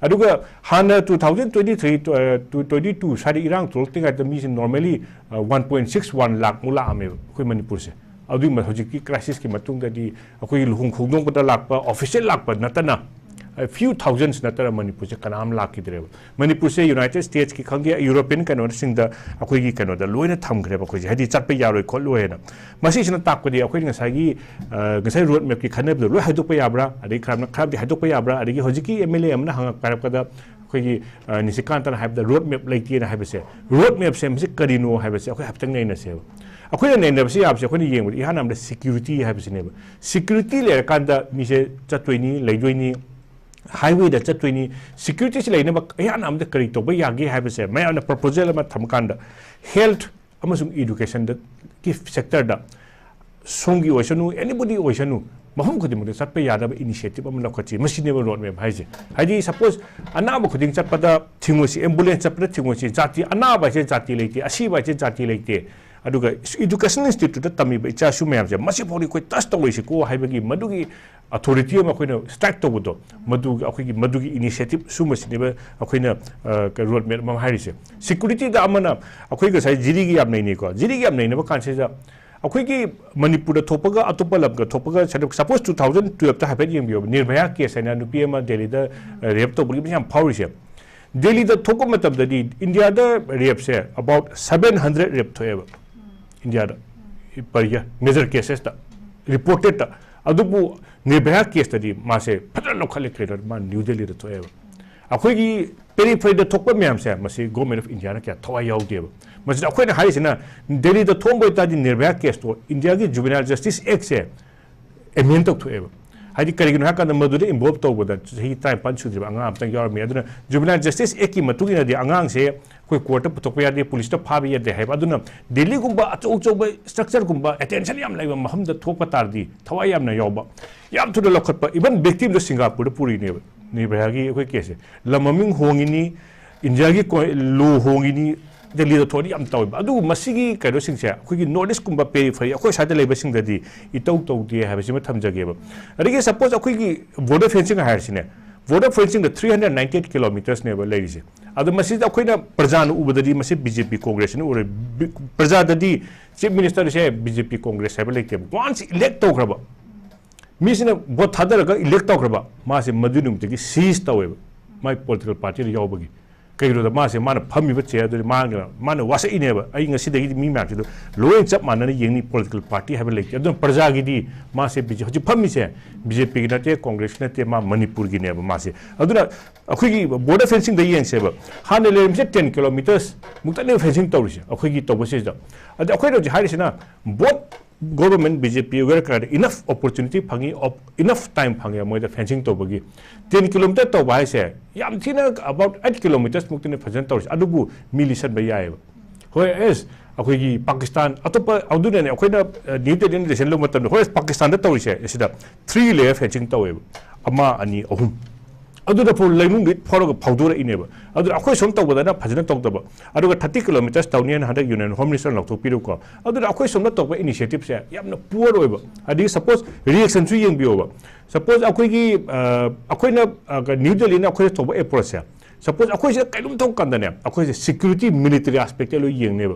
ꯑꯗꯨꯒ ꯍꯥꯟꯅ two thousand twenty-three, ꯑ, to twenty-two ꯁ꯭ꯋꯥꯏꯗ ꯏꯔꯥꯡ ꯊꯣꯛꯂꯛꯇ꯭ꯔꯤꯉꯩꯗ ꯃꯤꯁꯦ normally, ꯑ, one point six one ꯂꯥꯛꯃꯨꯛ ꯂꯥꯛꯑꯝꯃꯦꯕ ꯑꯩꯈꯣꯏ ꯃꯅꯤꯄꯨꯔꯁꯦ꯫ ꯑꯗꯨꯒꯤ ꯃ-, ꯍꯧꯖꯤꯛꯀꯤ crisisꯀꯤ ꯃꯇꯨꯡꯗꯗꯤ ꯑꯩꯈꯣꯏꯒꯤ ꯂꯨꯍꯣꯡ ꯈꯣꯡꯗꯣꯡꯕꯗ ꯂꯥꯛꯄ, official ꯂꯥꯛꯄ ꯅꯠꯇꯅ, few thousands ꯅꯠꯇꯅ ꯃꯅꯤꯄꯨꯔꯁꯦ ꯀꯅꯥꯝ ꯂꯥꯛꯈꯤꯗ꯭ꯔꯦꯕ꯫ ꯃꯅꯤꯄꯨꯔꯁꯦ United States ꯀꯤ ꯈꯪꯗꯦ, European ꯀꯩꯅꯣꯁꯤꯡꯗ ꯑꯩꯈꯣꯏꯒꯤ ꯀꯩꯅꯣꯗ ꯂꯣꯏꯅ ꯊꯝꯈ꯭ꯔꯦꯕ ꯑꯩꯈꯣꯏꯁꯦ, ꯍꯥꯏꯗꯤ ꯆꯠꯄ ꯌꯥꯔꯣꯏ ꯈꯣꯠꯂꯣꯏ ꯍꯥꯏꯅ꯫ ꯃꯁꯤꯁꯤꯅ ꯇꯥꯛꯄꯗꯤ ꯑꯩꯈꯣꯏꯅ ꯉꯁꯥꯏꯒꯤ ꯑ, ꯉꯁꯥꯏ ꯔꯣꯗ ꯃꯦꯞꯀꯤ ꯈꯟꯅꯕꯗꯣ ꯂꯣꯏ ꯍꯥꯏꯗꯣꯛꯄ ꯌꯥꯕ꯭ꯔꯥ, ꯑꯗꯩ ꯈꯔ ꯈꯔꯗꯤ ꯍꯥꯏꯗꯣꯛꯄ ꯌꯥꯕ꯭ꯔꯥ, ꯑꯗꯒꯤ ꯍꯧꯖꯤꯛꯀꯤ M L A ꯑꯃꯅ ꯍꯪꯉꯛꯄ ꯍꯥꯏꯔꯛꯄꯗ ꯑꯩꯈꯣꯏꯒꯤ ꯑ, ꯅꯤꯁꯤꯀꯥꯟꯇꯅ ꯍꯥꯏꯕꯗ ꯔꯣꯗ ꯃꯦꯞ ꯂꯩꯇꯦꯅ ꯍꯥꯏꯕꯁꯦ, ꯔꯣꯗ ꯃꯦꯞꯁꯦ ꯃꯁꯤ ꯀꯔꯤꯅꯣ ꯍꯥꯏꯕꯁꯦ ꯑꯩꯈꯣꯏ ꯍꯥꯏꯐꯦꯠꯇꯪ ꯅꯩꯅꯁꯦꯕ꯫ ꯑꯩꯈꯣꯏꯅ ꯅꯩꯅꯕꯁꯤ ꯌꯥꯕꯁꯦ ꯑꯩꯈꯣꯏꯅ ꯌꯦꯡꯕꯗ ꯏꯍꯥꯟ ꯍꯥꯟꯕꯗ ꯁꯦꯀ꯭ꯌꯨꯔꯤꯇꯤ ꯍꯥꯏꯕꯁꯤꯅꯦꯕ꯫ ꯁꯦꯀ꯭ꯌꯨꯔꯤꯇꯤ ꯂꯩꯔꯀꯥꯟꯗ ꯃꯤꯁꯦ ꯆꯠꯇꯣꯏꯅꯤ, ꯂꯩꯗꯣꯏꯅꯤ, ꯍꯥꯏꯋꯦꯗ ꯆꯠꯇꯣꯏꯅꯤ꯫ ꯁꯦꯀ꯭ꯌꯨꯔꯤꯇꯤꯁꯤ ꯂꯩꯅꯕ ꯏꯍꯥꯟ ꯍꯥꯟꯕꯗ ꯀꯔꯤ ꯇꯧꯕ ꯌꯥꯒꯦ ꯍꯥꯏꯕꯁꯦ ꯃꯌꯥꯝꯅ ꯄ꯭ꯔꯣꯄꯣꯖꯦꯜ ꯑꯃ ꯊꯝꯃꯀꯥꯟꯗ ꯍꯦꯜꯊ ꯑꯃꯁꯨꯡ ꯏꯗꯨꯀꯦꯁꯟꯗꯒꯤ ꯁꯦꯛꯇꯔꯗ ꯁꯣꯝꯒꯤ ꯑꯣꯏꯁꯅꯨ, anybody ꯑꯣꯏꯁꯅꯨ, ꯃꯐꯝ ꯈꯨꯗꯤꯡꯃꯛꯇ ꯆꯠꯄ ꯌꯥꯅꯕ ꯏꯅꯤꯁꯤꯌꯦꯇꯤꯚ ꯑꯃ ꯂꯧꯈꯠꯁꯤ꯫ ꯃꯁꯤꯅꯦꯕ ꯔꯣꯗ ꯃꯦꯞ ꯍꯥꯏꯁꯦ꯫ ꯍꯥꯏꯗꯤ ꯁꯄꯣꯁ ꯑꯅꯥꯕ ꯈꯨꯗꯤꯡ ꯆꯠꯄꯗ ꯊꯤꯡꯉꯨꯁꯤ, ꯑꯦꯝꯕꯨꯂꯦꯟꯁ ꯆꯠꯄꯗ ꯊꯤꯡꯉꯨꯁꯤ, ꯖꯥꯇꯤ, ꯑꯅꯥꯕ ꯍꯥꯏꯁꯦ ꯖꯥꯇꯤ ꯂꯩꯇꯦ, ꯑꯁꯤꯕ ꯍꯥꯏꯁꯦ ꯖꯥꯇꯤ ꯂꯩꯇꯦ꯫ ꯑꯗꯨꯒ ꯏꯗꯨꯀꯦꯁꯅꯦꯜ ꯏꯟꯁꯇꯤꯇ꯭ꯌꯨꯠꯇ ꯇꯝꯃꯤꯕ ꯏꯆꯥꯁꯨ ꯃꯌꯥꯝꯁꯦ ꯃꯁꯤꯐꯥꯎꯗꯤ ꯑꯩꯈꯣꯏ ꯇꯁ ꯇꯧꯔꯣꯏꯁꯤꯀꯣ ꯍꯥꯏꯕꯒꯤ ꯃꯗꯨꯒꯤ ꯑꯣꯊꯣꯔꯤꯇꯤ ꯑꯃ ꯑꯩꯈꯣꯏꯅ ꯁ꯭ꯇ꯭ꯔꯥꯏꯛ ꯇꯧꯕꯗꯣ, ꯃꯗꯨꯒꯤ ꯑꯩꯈꯣꯏꯒꯤ ꯃꯗꯨꯒꯤ ꯏꯅꯤꯁꯤꯌꯦꯇꯤꯚ ꯁꯨꯝꯕꯁꯤꯅꯦꯕ ꯑꯩꯈꯣꯏꯅ ꯔꯣꯗ ꯃꯦꯞ ꯑꯃ ꯍꯥꯏꯔꯤꯁꯦ꯫ ꯁꯦꯀ꯭ꯌꯨꯔꯤꯇꯤꯗ ꯑꯃꯅ ꯑꯩꯈꯣꯏ ꯉꯁꯥꯏ ꯖꯤꯔꯤꯒꯤ ꯌꯥꯝ ꯅꯩꯅꯩꯀꯣ, ꯖꯤꯔꯤꯒꯤ ꯌꯥꯝ ꯅꯩꯅꯕ ꯀꯥꯟꯁꯤꯗ ꯑꯩꯈꯣꯏꯒꯤ ꯃꯅꯤꯄꯨꯔꯗ ꯊꯣꯛꯄꯒ ꯑꯇꯣꯞꯄ ꯂꯝꯒ ꯊꯣꯛꯄꯒ, ꯁꯄꯣꯁ ꯇꯨ ꯊꯥꯎꯖꯟ ꯇꯨꯌꯦꯜꯞꯇ ꯍꯥꯏꯐꯦꯠ ꯌꯦꯡꯕꯤꯌꯣꯕ, ꯅꯤꯔꯚꯌꯥ ꯀꯦꯁ ꯍꯥꯏꯅ ꯅꯨꯄꯤ ꯑꯃ ꯗꯦꯜꯂꯤꯗ ꯔꯦꯞ ꯇꯧꯕꯒꯤ ꯃꯁꯤ ꯌꯥꯝ ꯐꯥꯎꯔꯤꯁꯦ꯫ ꯗꯦꯜꯂꯤꯗ ꯊꯣꯛꯄ ꯃꯇꯝꯗꯗꯤ ꯏꯟꯗꯤꯌꯥꯗ ꯔꯦꯞꯁꯦ ꯑꯕꯥꯎꯠ ꯁꯕꯦꯟ ꯍꯟꯗ꯭ꯔꯦꯗ ꯔꯦꯞ ꯊꯣꯛꯑꯦꯕ ꯏꯟꯗꯤꯌꯥꯗ, ꯄꯔ ꯌꯔ ꯃꯦꯖꯔ ꯀꯦꯁꯦꯁꯇ, ꯔꯤꯄꯣꯔꯇꯦꯠꯇ꯫ ꯑꯗꯨꯕꯨ ꯅꯤꯔꯚꯌꯥ ꯀꯦꯁꯇꯗꯤ ꯃꯥꯁꯦ ꯐꯖꯅ ꯂꯧꯈꯠꯂꯦ, ꯀꯩꯅꯣ ꯃꯥ ꯅ꯭ꯌꯨ ꯗꯦꯜꯂꯤꯗ ꯊꯣꯛꯑꯦꯕ꯫ ꯑꯩꯈꯣꯏꯒꯤ ꯄꯦꯔꯤꯐꯔꯤꯗ ꯊꯣꯛꯄ ꯃꯌꯥꯝꯁꯦ ꯃꯁꯤ ꯒꯣꯔꯃꯦꯟ ꯑꯣꯐ ꯏꯟꯗꯤꯌꯥꯅ ꯀꯌꯥ ꯊꯋꯥꯏ ꯌꯥꯎꯗꯦꯕ꯫ ꯃꯁꯤꯗ ꯑꯩꯈꯣꯏꯅ ꯍꯥꯏꯔꯤꯁꯤꯅ ꯗꯦꯜꯂꯤꯗ ꯊꯣꯛꯑꯝꯕ ꯑꯣꯏꯇꯥꯔꯗꯤ ꯅꯤꯔꯚꯌꯥ ꯀꯦꯁꯇꯣ ꯏꯟꯗꯤꯌꯥꯒꯤ ꯖꯨꯕꯤꯅꯥꯏꯜ ꯖꯁꯇꯤꯁ ꯑꯦꯛꯁꯦ ꯑꯦꯃꯦꯟ ꯇꯧꯊꯣꯛꯑꯦꯕ꯫ ꯍꯥꯏꯗꯤ ꯀꯔꯤꯒꯤꯅꯣ ꯍꯥꯏꯀꯥꯟꯗ ꯃꯗꯨꯗ ꯏꯟꯚꯣꯜꯕ ꯇꯧꯕꯗ ꯆꯍꯤ ꯇꯔꯥꯅꯤꯄꯥꯟ ꯁꯨꯗ꯭ꯔꯤꯕ ꯑꯉꯥꯡ ꯑꯃꯇꯪ ꯌꯥꯎꯔꯝꯃꯤ꯫ ꯑꯗꯨꯅ ꯖꯨꯕꯤꯅꯥꯏꯜ ꯖꯁꯇꯤꯁ ꯑꯦꯛꯀꯤ ꯃꯇꯨꯡ ꯏꯟꯅꯗꯤ ꯑꯉꯥꯡꯁꯦ ꯑꯩꯈꯣꯏ ꯀꯣꯔꯠꯇ ꯄꯨꯊꯣꯛꯄ ꯌꯥꯗꯦ, ꯄꯨꯂꯤꯁꯇ ꯐꯥꯕ ꯌꯥꯗꯦ ꯍꯥꯏꯕ꯫ ꯑꯗꯨꯅ ꯗꯦꯜꯂꯤꯒꯨꯝꯕ ꯑꯆꯧ ꯑꯆꯧꯕ ꯁ꯭ꯇ꯭ꯔꯛꯆꯔꯒꯨꯝꯕ ꯑꯦꯇꯦꯟꯁꯟ ꯌꯥꯝ ꯂꯩꯕ ꯃꯐꯝꯗ ꯊꯣꯛꯄ ꯇꯥꯔꯗꯤ ꯊꯋꯥꯏ ꯌꯥꯝꯅ ꯌꯥꯎꯕ, ꯌꯥꯝ ꯊꯨꯅ ꯂꯧꯈꯠꯄ꯫ ꯏꯚꯟ ꯚꯤꯛꯇꯤꯝꯗꯣ ꯁꯤꯡꯒꯥꯄꯨꯔꯗ ꯄꯨꯔꯤꯅꯦꯕ ꯅꯤꯔꯚꯌꯥꯒꯤ ꯑꯩꯈꯣꯏ ꯀꯦꯁꯁꯦ꯫ ꯂꯝ ꯃꯃꯤꯡ ꯍꯣꯡꯉꯤꯅꯤ, ꯏꯟꯗꯤꯌꯥꯒꯤ ꯂꯣ ꯍꯣꯡꯉꯤꯅꯤ, ꯗꯦꯜꯂꯤꯗ ꯊꯣꯛꯑꯗꯤ ꯌꯥꯝ ꯇꯧꯋꯦꯕ꯫ ꯑꯗꯨꯕꯨ ꯃꯁꯤꯒꯤ ꯀꯩꯅꯣꯁꯤꯡꯁꯦ ꯑꯩꯈꯣꯏꯒꯤ ꯅꯣꯔꯠ ꯏꯁꯀꯨꯝꯕ ꯄꯦꯔꯤꯐꯔꯤ ꯑꯩꯈꯣꯏ ꯁ꯭ꯋꯥꯏꯗ ꯂꯩꯕꯁꯤꯡꯗꯗꯤ ꯏꯇꯧ ꯇꯧꯗꯦ ꯍꯥꯏꯕꯁꯤꯃ ꯊꯝꯖꯒꯦꯕ꯫ ꯑꯗꯒꯤ ꯁꯄꯣꯁ ꯑꯩꯈꯣꯏꯒꯤ ꯕꯣꯔꯗꯔ ꯐꯦꯟꯁꯤꯡ ꯍꯥꯏꯔꯁꯤꯅꯦ, ꯕꯣꯔꯗꯔ ꯐꯦꯟꯁꯤꯡꯗ ꯊ꯭ꯔꯤ ꯍꯟꯗ꯭ꯔꯦꯗ ꯅꯥꯏꯟꯇꯤ ꯑꯩꯠ ꯀꯤꯂꯣꯃꯤꯇꯔꯁꯅꯦꯕ ꯂꯩꯔꯤꯁꯦ꯫ ꯑꯗꯣ ꯃꯁꯤꯗ ꯑꯩꯈꯣꯏꯅ ꯄ꯭ꯔꯖꯥꯅ ꯎꯕꯗꯗꯤ ꯃꯁꯤ ꯕꯤ ꯖꯦ ꯄꯤ ꯀꯣꯡꯒ꯭ꯔꯦꯁꯅ ꯎꯔꯦ꯫ ꯕꯤ-, ꯄ꯭ꯔꯖꯥꯗꯗꯤ ꯆꯤꯐ ꯃꯤꯅꯤꯁꯇꯔꯁꯦ ꯕꯤ ꯖꯦ ꯄꯤ ꯀꯣꯡꯒ꯭ꯔꯦꯁ ꯍꯥꯏꯕ ꯂꯩꯇꯦꯕ꯫ ꯋꯥꯟꯁ ꯏꯂꯦꯛ ꯇꯧꯈ꯭ꯔꯕ, ꯃꯤꯁꯤꯅ ꯚꯣꯠ ꯊꯥꯗꯔꯒ ꯏꯂꯦꯛ ꯇꯧꯈ꯭ꯔꯕ, ꯃꯥꯁꯦ ꯃꯗꯨ ꯅꯨꯃꯤꯠꯇꯒꯤ ꯁꯤꯖ ꯇꯧꯋꯦꯕ, ꯃꯥꯏ ꯄꯣꯂꯤꯇꯤꯀꯦꯜ ꯄꯥꯔꯇꯤꯗ ꯌꯥꯎꯕꯒꯤ꯫ ꯀꯩꯒꯤꯅꯣꯗ ꯃꯥꯁꯦ, ꯃꯥꯅ ꯐꯝꯃꯤꯕ ꯆꯤꯌꯔꯗꯨꯗꯤ ꯃꯥꯅ, ꯃꯥꯅ ꯋꯥꯁꯛꯏꯅꯦꯕ, "ꯑꯩ ꯉꯁꯤꯗꯒꯤꯗꯤ ꯃꯤ ꯃꯌꯥꯝꯁꯤꯗ ꯂꯣꯏ ꯆꯞ ꯃꯥꯟꯅꯅ ꯌꯦꯡꯅꯤ, ꯄꯣꯂꯤꯇꯤꯀꯦꯜ ꯄꯥꯔꯇꯤ ꯍꯥꯏꯕ ꯂꯩꯇꯦ"꯫ ꯑꯗꯨꯅ ꯄ꯭ꯔꯖꯥꯒꯤꯗꯤ ꯃꯥꯁꯦ ꯕꯤ ꯖꯦ-, ꯍꯧꯖꯤꯛ ꯐꯝꯃꯤꯁꯦ ꯕꯤ ꯖꯦ ꯄꯤꯒꯤ ꯅꯠꯇꯦ, ꯀꯣꯡꯒ꯭ꯔꯦꯁꯀꯤ ꯅꯠꯇꯦ, ꯃꯥ ꯃꯅꯤꯄꯨꯔꯒꯤꯅꯦꯕ ꯃꯥꯁꯦ꯫ ꯑꯗꯨꯅ ꯑꯩꯈꯣꯏꯒꯤ ꯕꯣꯔꯗꯔ ꯐꯦꯟꯁꯤꯡꯗ ꯌꯦꯡꯁꯦꯕ, ꯍꯥꯟꯅ ꯂꯩꯔꯝꯃꯤꯁꯦ ꯇꯦꯟ ꯀꯤꯂꯣꯃꯤꯇꯔꯁ ꯃꯨꯛꯇꯅꯦꯕ ꯐꯦꯟꯁꯤꯡ ꯇꯧꯔꯤꯁꯦ ꯑꯩꯈꯣꯏꯒꯤ ꯇꯧꯕꯁꯤꯗ꯫ ꯑꯗ ꯑꯩꯈꯣꯏꯅ ꯍꯧꯖꯤꯛ ꯍꯥꯏꯔꯤꯁꯤꯅ ꯚꯣꯠ ꯒꯣꯕꯔꯃꯦꯟ ꯕꯤ ꯖꯦ ꯄꯤ ꯑꯣꯏꯔꯀꯥꯟꯗ enough opportunity ꯐꯪꯉꯤ, enough time ꯐꯪꯉꯦ ꯃꯣꯏꯗ ꯐꯦꯟꯁꯤꯡ ꯇꯧꯕꯒꯤ꯫ ꯇꯦꯟ ꯀꯤꯂꯣꯃꯤꯇꯔ ꯇꯧꯕ ꯍꯥꯏꯁꯦ ꯌꯥꯝ ꯊꯤꯅ about eight kilometres ꯃꯨꯛꯇꯅꯦ ꯐꯖꯅ ꯇꯧꯔꯤꯁꯦ, ꯑꯗꯨꯕꯨ ꯃꯤ ꯂꯤꯁꯟꯕ ꯌꯥꯏꯑꯕ꯫ ꯍꯣꯏ, ꯑꯦꯁ, ꯑꯩꯈꯣꯏꯒꯤ ꯄꯥꯀꯤꯁꯇꯥꯟ ꯑꯇꯣꯞꯄ, ꯑꯗꯨꯅꯅꯦ ꯑꯩꯈꯣꯏꯅ, ꯑ, ꯅ꯭ꯌꯨ ꯗꯦꯜꯂꯤꯅ ꯂꯤꯁꯟ ꯂꯧꯕ ꯃꯇꯝꯗ, ꯍꯣꯏ, ꯄꯥꯀꯤꯁꯇꯥꯟꯗ ꯇꯧꯔꯤꯁꯦ ꯁꯤꯗ three layer fencing ꯇꯧꯋꯦꯕ, ꯑꯃ, ꯑꯅꯤ, ꯑꯍꯨꯝ꯫ ꯑꯗꯨꯗ ꯐꯥꯎ ꯂꯩꯅꯨꯡꯗꯒꯤ ꯐꯥꯎꯔꯒ ꯐꯥꯎꯗꯣꯔꯛꯏꯅꯦꯕ꯫ ꯑꯗꯨꯅ ꯑꯩꯈꯣꯏ ꯁꯣꯝ ꯇꯧꯕꯗꯅ ꯐꯖꯅ ꯇꯧꯗꯕ, ꯑꯗꯨꯒ thirty kilometres ꯇꯧꯅꯤꯅ ꯍꯟꯗꯛ ꯌꯨꯅꯤꯌꯟ ꯍꯣꯝ ꯃꯤꯅꯤꯁꯇꯔ ꯂꯧꯊꯣꯛꯄꯤꯔꯨꯀꯣ꯫ ꯑꯗꯨꯅ ꯑꯩꯈꯣꯏ ꯁꯣꯝꯗ ꯇꯧꯕ initiativeꯁꯦ ꯌꯥꯝꯅ poor ꯑꯣꯏꯕ꯫ ꯑꯗꯒꯤ ꯁꯄꯣꯁ ꯔꯤꯌꯦꯛꯁꯟꯁꯨ ꯌꯦꯡꯕꯤꯌꯣꯕ꯫ ꯁꯄꯣꯁ ꯑꯩꯈꯣꯏꯒꯤ, ꯑ, ꯑꯩꯈꯣꯏꯅ, ꯑ, ꯅ꯭ꯌꯨ ꯗꯦꯜꯂꯤꯅ ꯑꯩꯈꯣꯏꯅ ꯇꯧꯕ approachꯁꯦ, ꯁꯄꯣꯁ ꯑꯩꯈꯣꯏꯁꯤꯗ ꯀꯩꯅꯣꯝ ꯇꯧ ꯀꯥꯟꯗꯅꯦ, ꯑꯩꯈꯣꯏꯁꯦ security, military aspectꯇ ꯂꯣꯏ ꯌꯦꯡꯅꯦꯕ꯫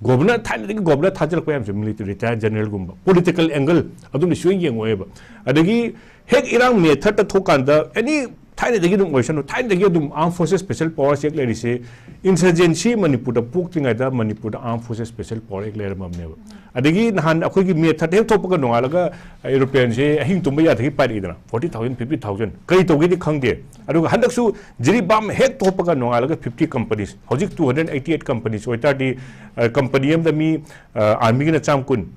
ꯒꯣꯕꯔꯅꯔ, ꯊꯥꯏꯅꯗꯒꯤ ꯒꯣꯕꯔꯅꯔ ꯊꯥꯖꯤꯜꯂꯛꯄ ꯃꯌꯥꯝꯁꯦ military, retired generalꯒꯨꯝꯕ, political angle, ꯑꯗꯨꯝꯕ ꯁꯨꯡꯌꯦꯡ ꯌꯦꯡꯉꯣꯏꯕ꯫ ꯑꯗꯒꯤ ꯍꯦꯛ ꯏꯔꯥꯡ ꯃꯦ ꯊꯥꯔꯠꯇ ꯊꯣꯛꯀꯥꯟꯗ, ꯑꯦꯅꯤ ꯊꯥꯏꯅꯗꯒꯤ ꯑꯗꯨꯝ ꯑꯣꯏꯁꯅꯨ, ꯊꯥꯏꯅꯗꯒꯤ ꯑꯗꯨꯝ Armed Forces Special Powers Act ꯂꯩꯔꯤꯁꯦ, insurgency ꯃꯅꯤꯄꯨꯔꯗ ꯄꯣꯛꯇ꯭ꯔꯤꯉꯩꯗ ꯃꯅꯤꯄꯨꯔꯗ Armed Forces Special Power Act ꯂꯩꯔꯝꯃꯕꯅꯦꯕ꯫ ꯑꯗꯒꯤ ꯅꯍꯥꯟ ꯑꯩꯈꯣꯏꯒꯤ ꯃꯦ ꯊꯥꯔꯠꯇ ꯍꯦꯛ ꯊꯣꯛꯄꯒ ꯅꯣꯡꯉꯥꯜꯂꯒ aeroplanꯁꯦ ꯑꯍꯤꯡ ꯇꯨꯝꯕ ꯌꯥꯗꯒꯤ ꯄꯥꯏꯔꯛꯏꯗꯅ, forty thousand, fifty thousand, ꯀꯔꯤ ꯇꯧꯒꯦꯗꯤ ꯈꯪꯗꯦ꯫ ꯑꯗꯨꯒ ꯍꯟꯗꯛꯁꯨ ꯖꯤꯔꯤꯕꯥꯝ ꯍꯦꯛ ꯊꯣꯛꯄꯒ ꯅꯣꯡꯉꯥꯜꯂꯒ fifty companies, ꯍꯧꯖꯤꯛ two hundred eighty eight companies ꯑꯣꯏꯇꯥꯔꯗꯤ, ꯑ, company ꯑꯃꯗ ꯃꯤ, ꯑ, armyꯒꯤꯅ ꯆꯥꯝ ꯀꯨꯟ,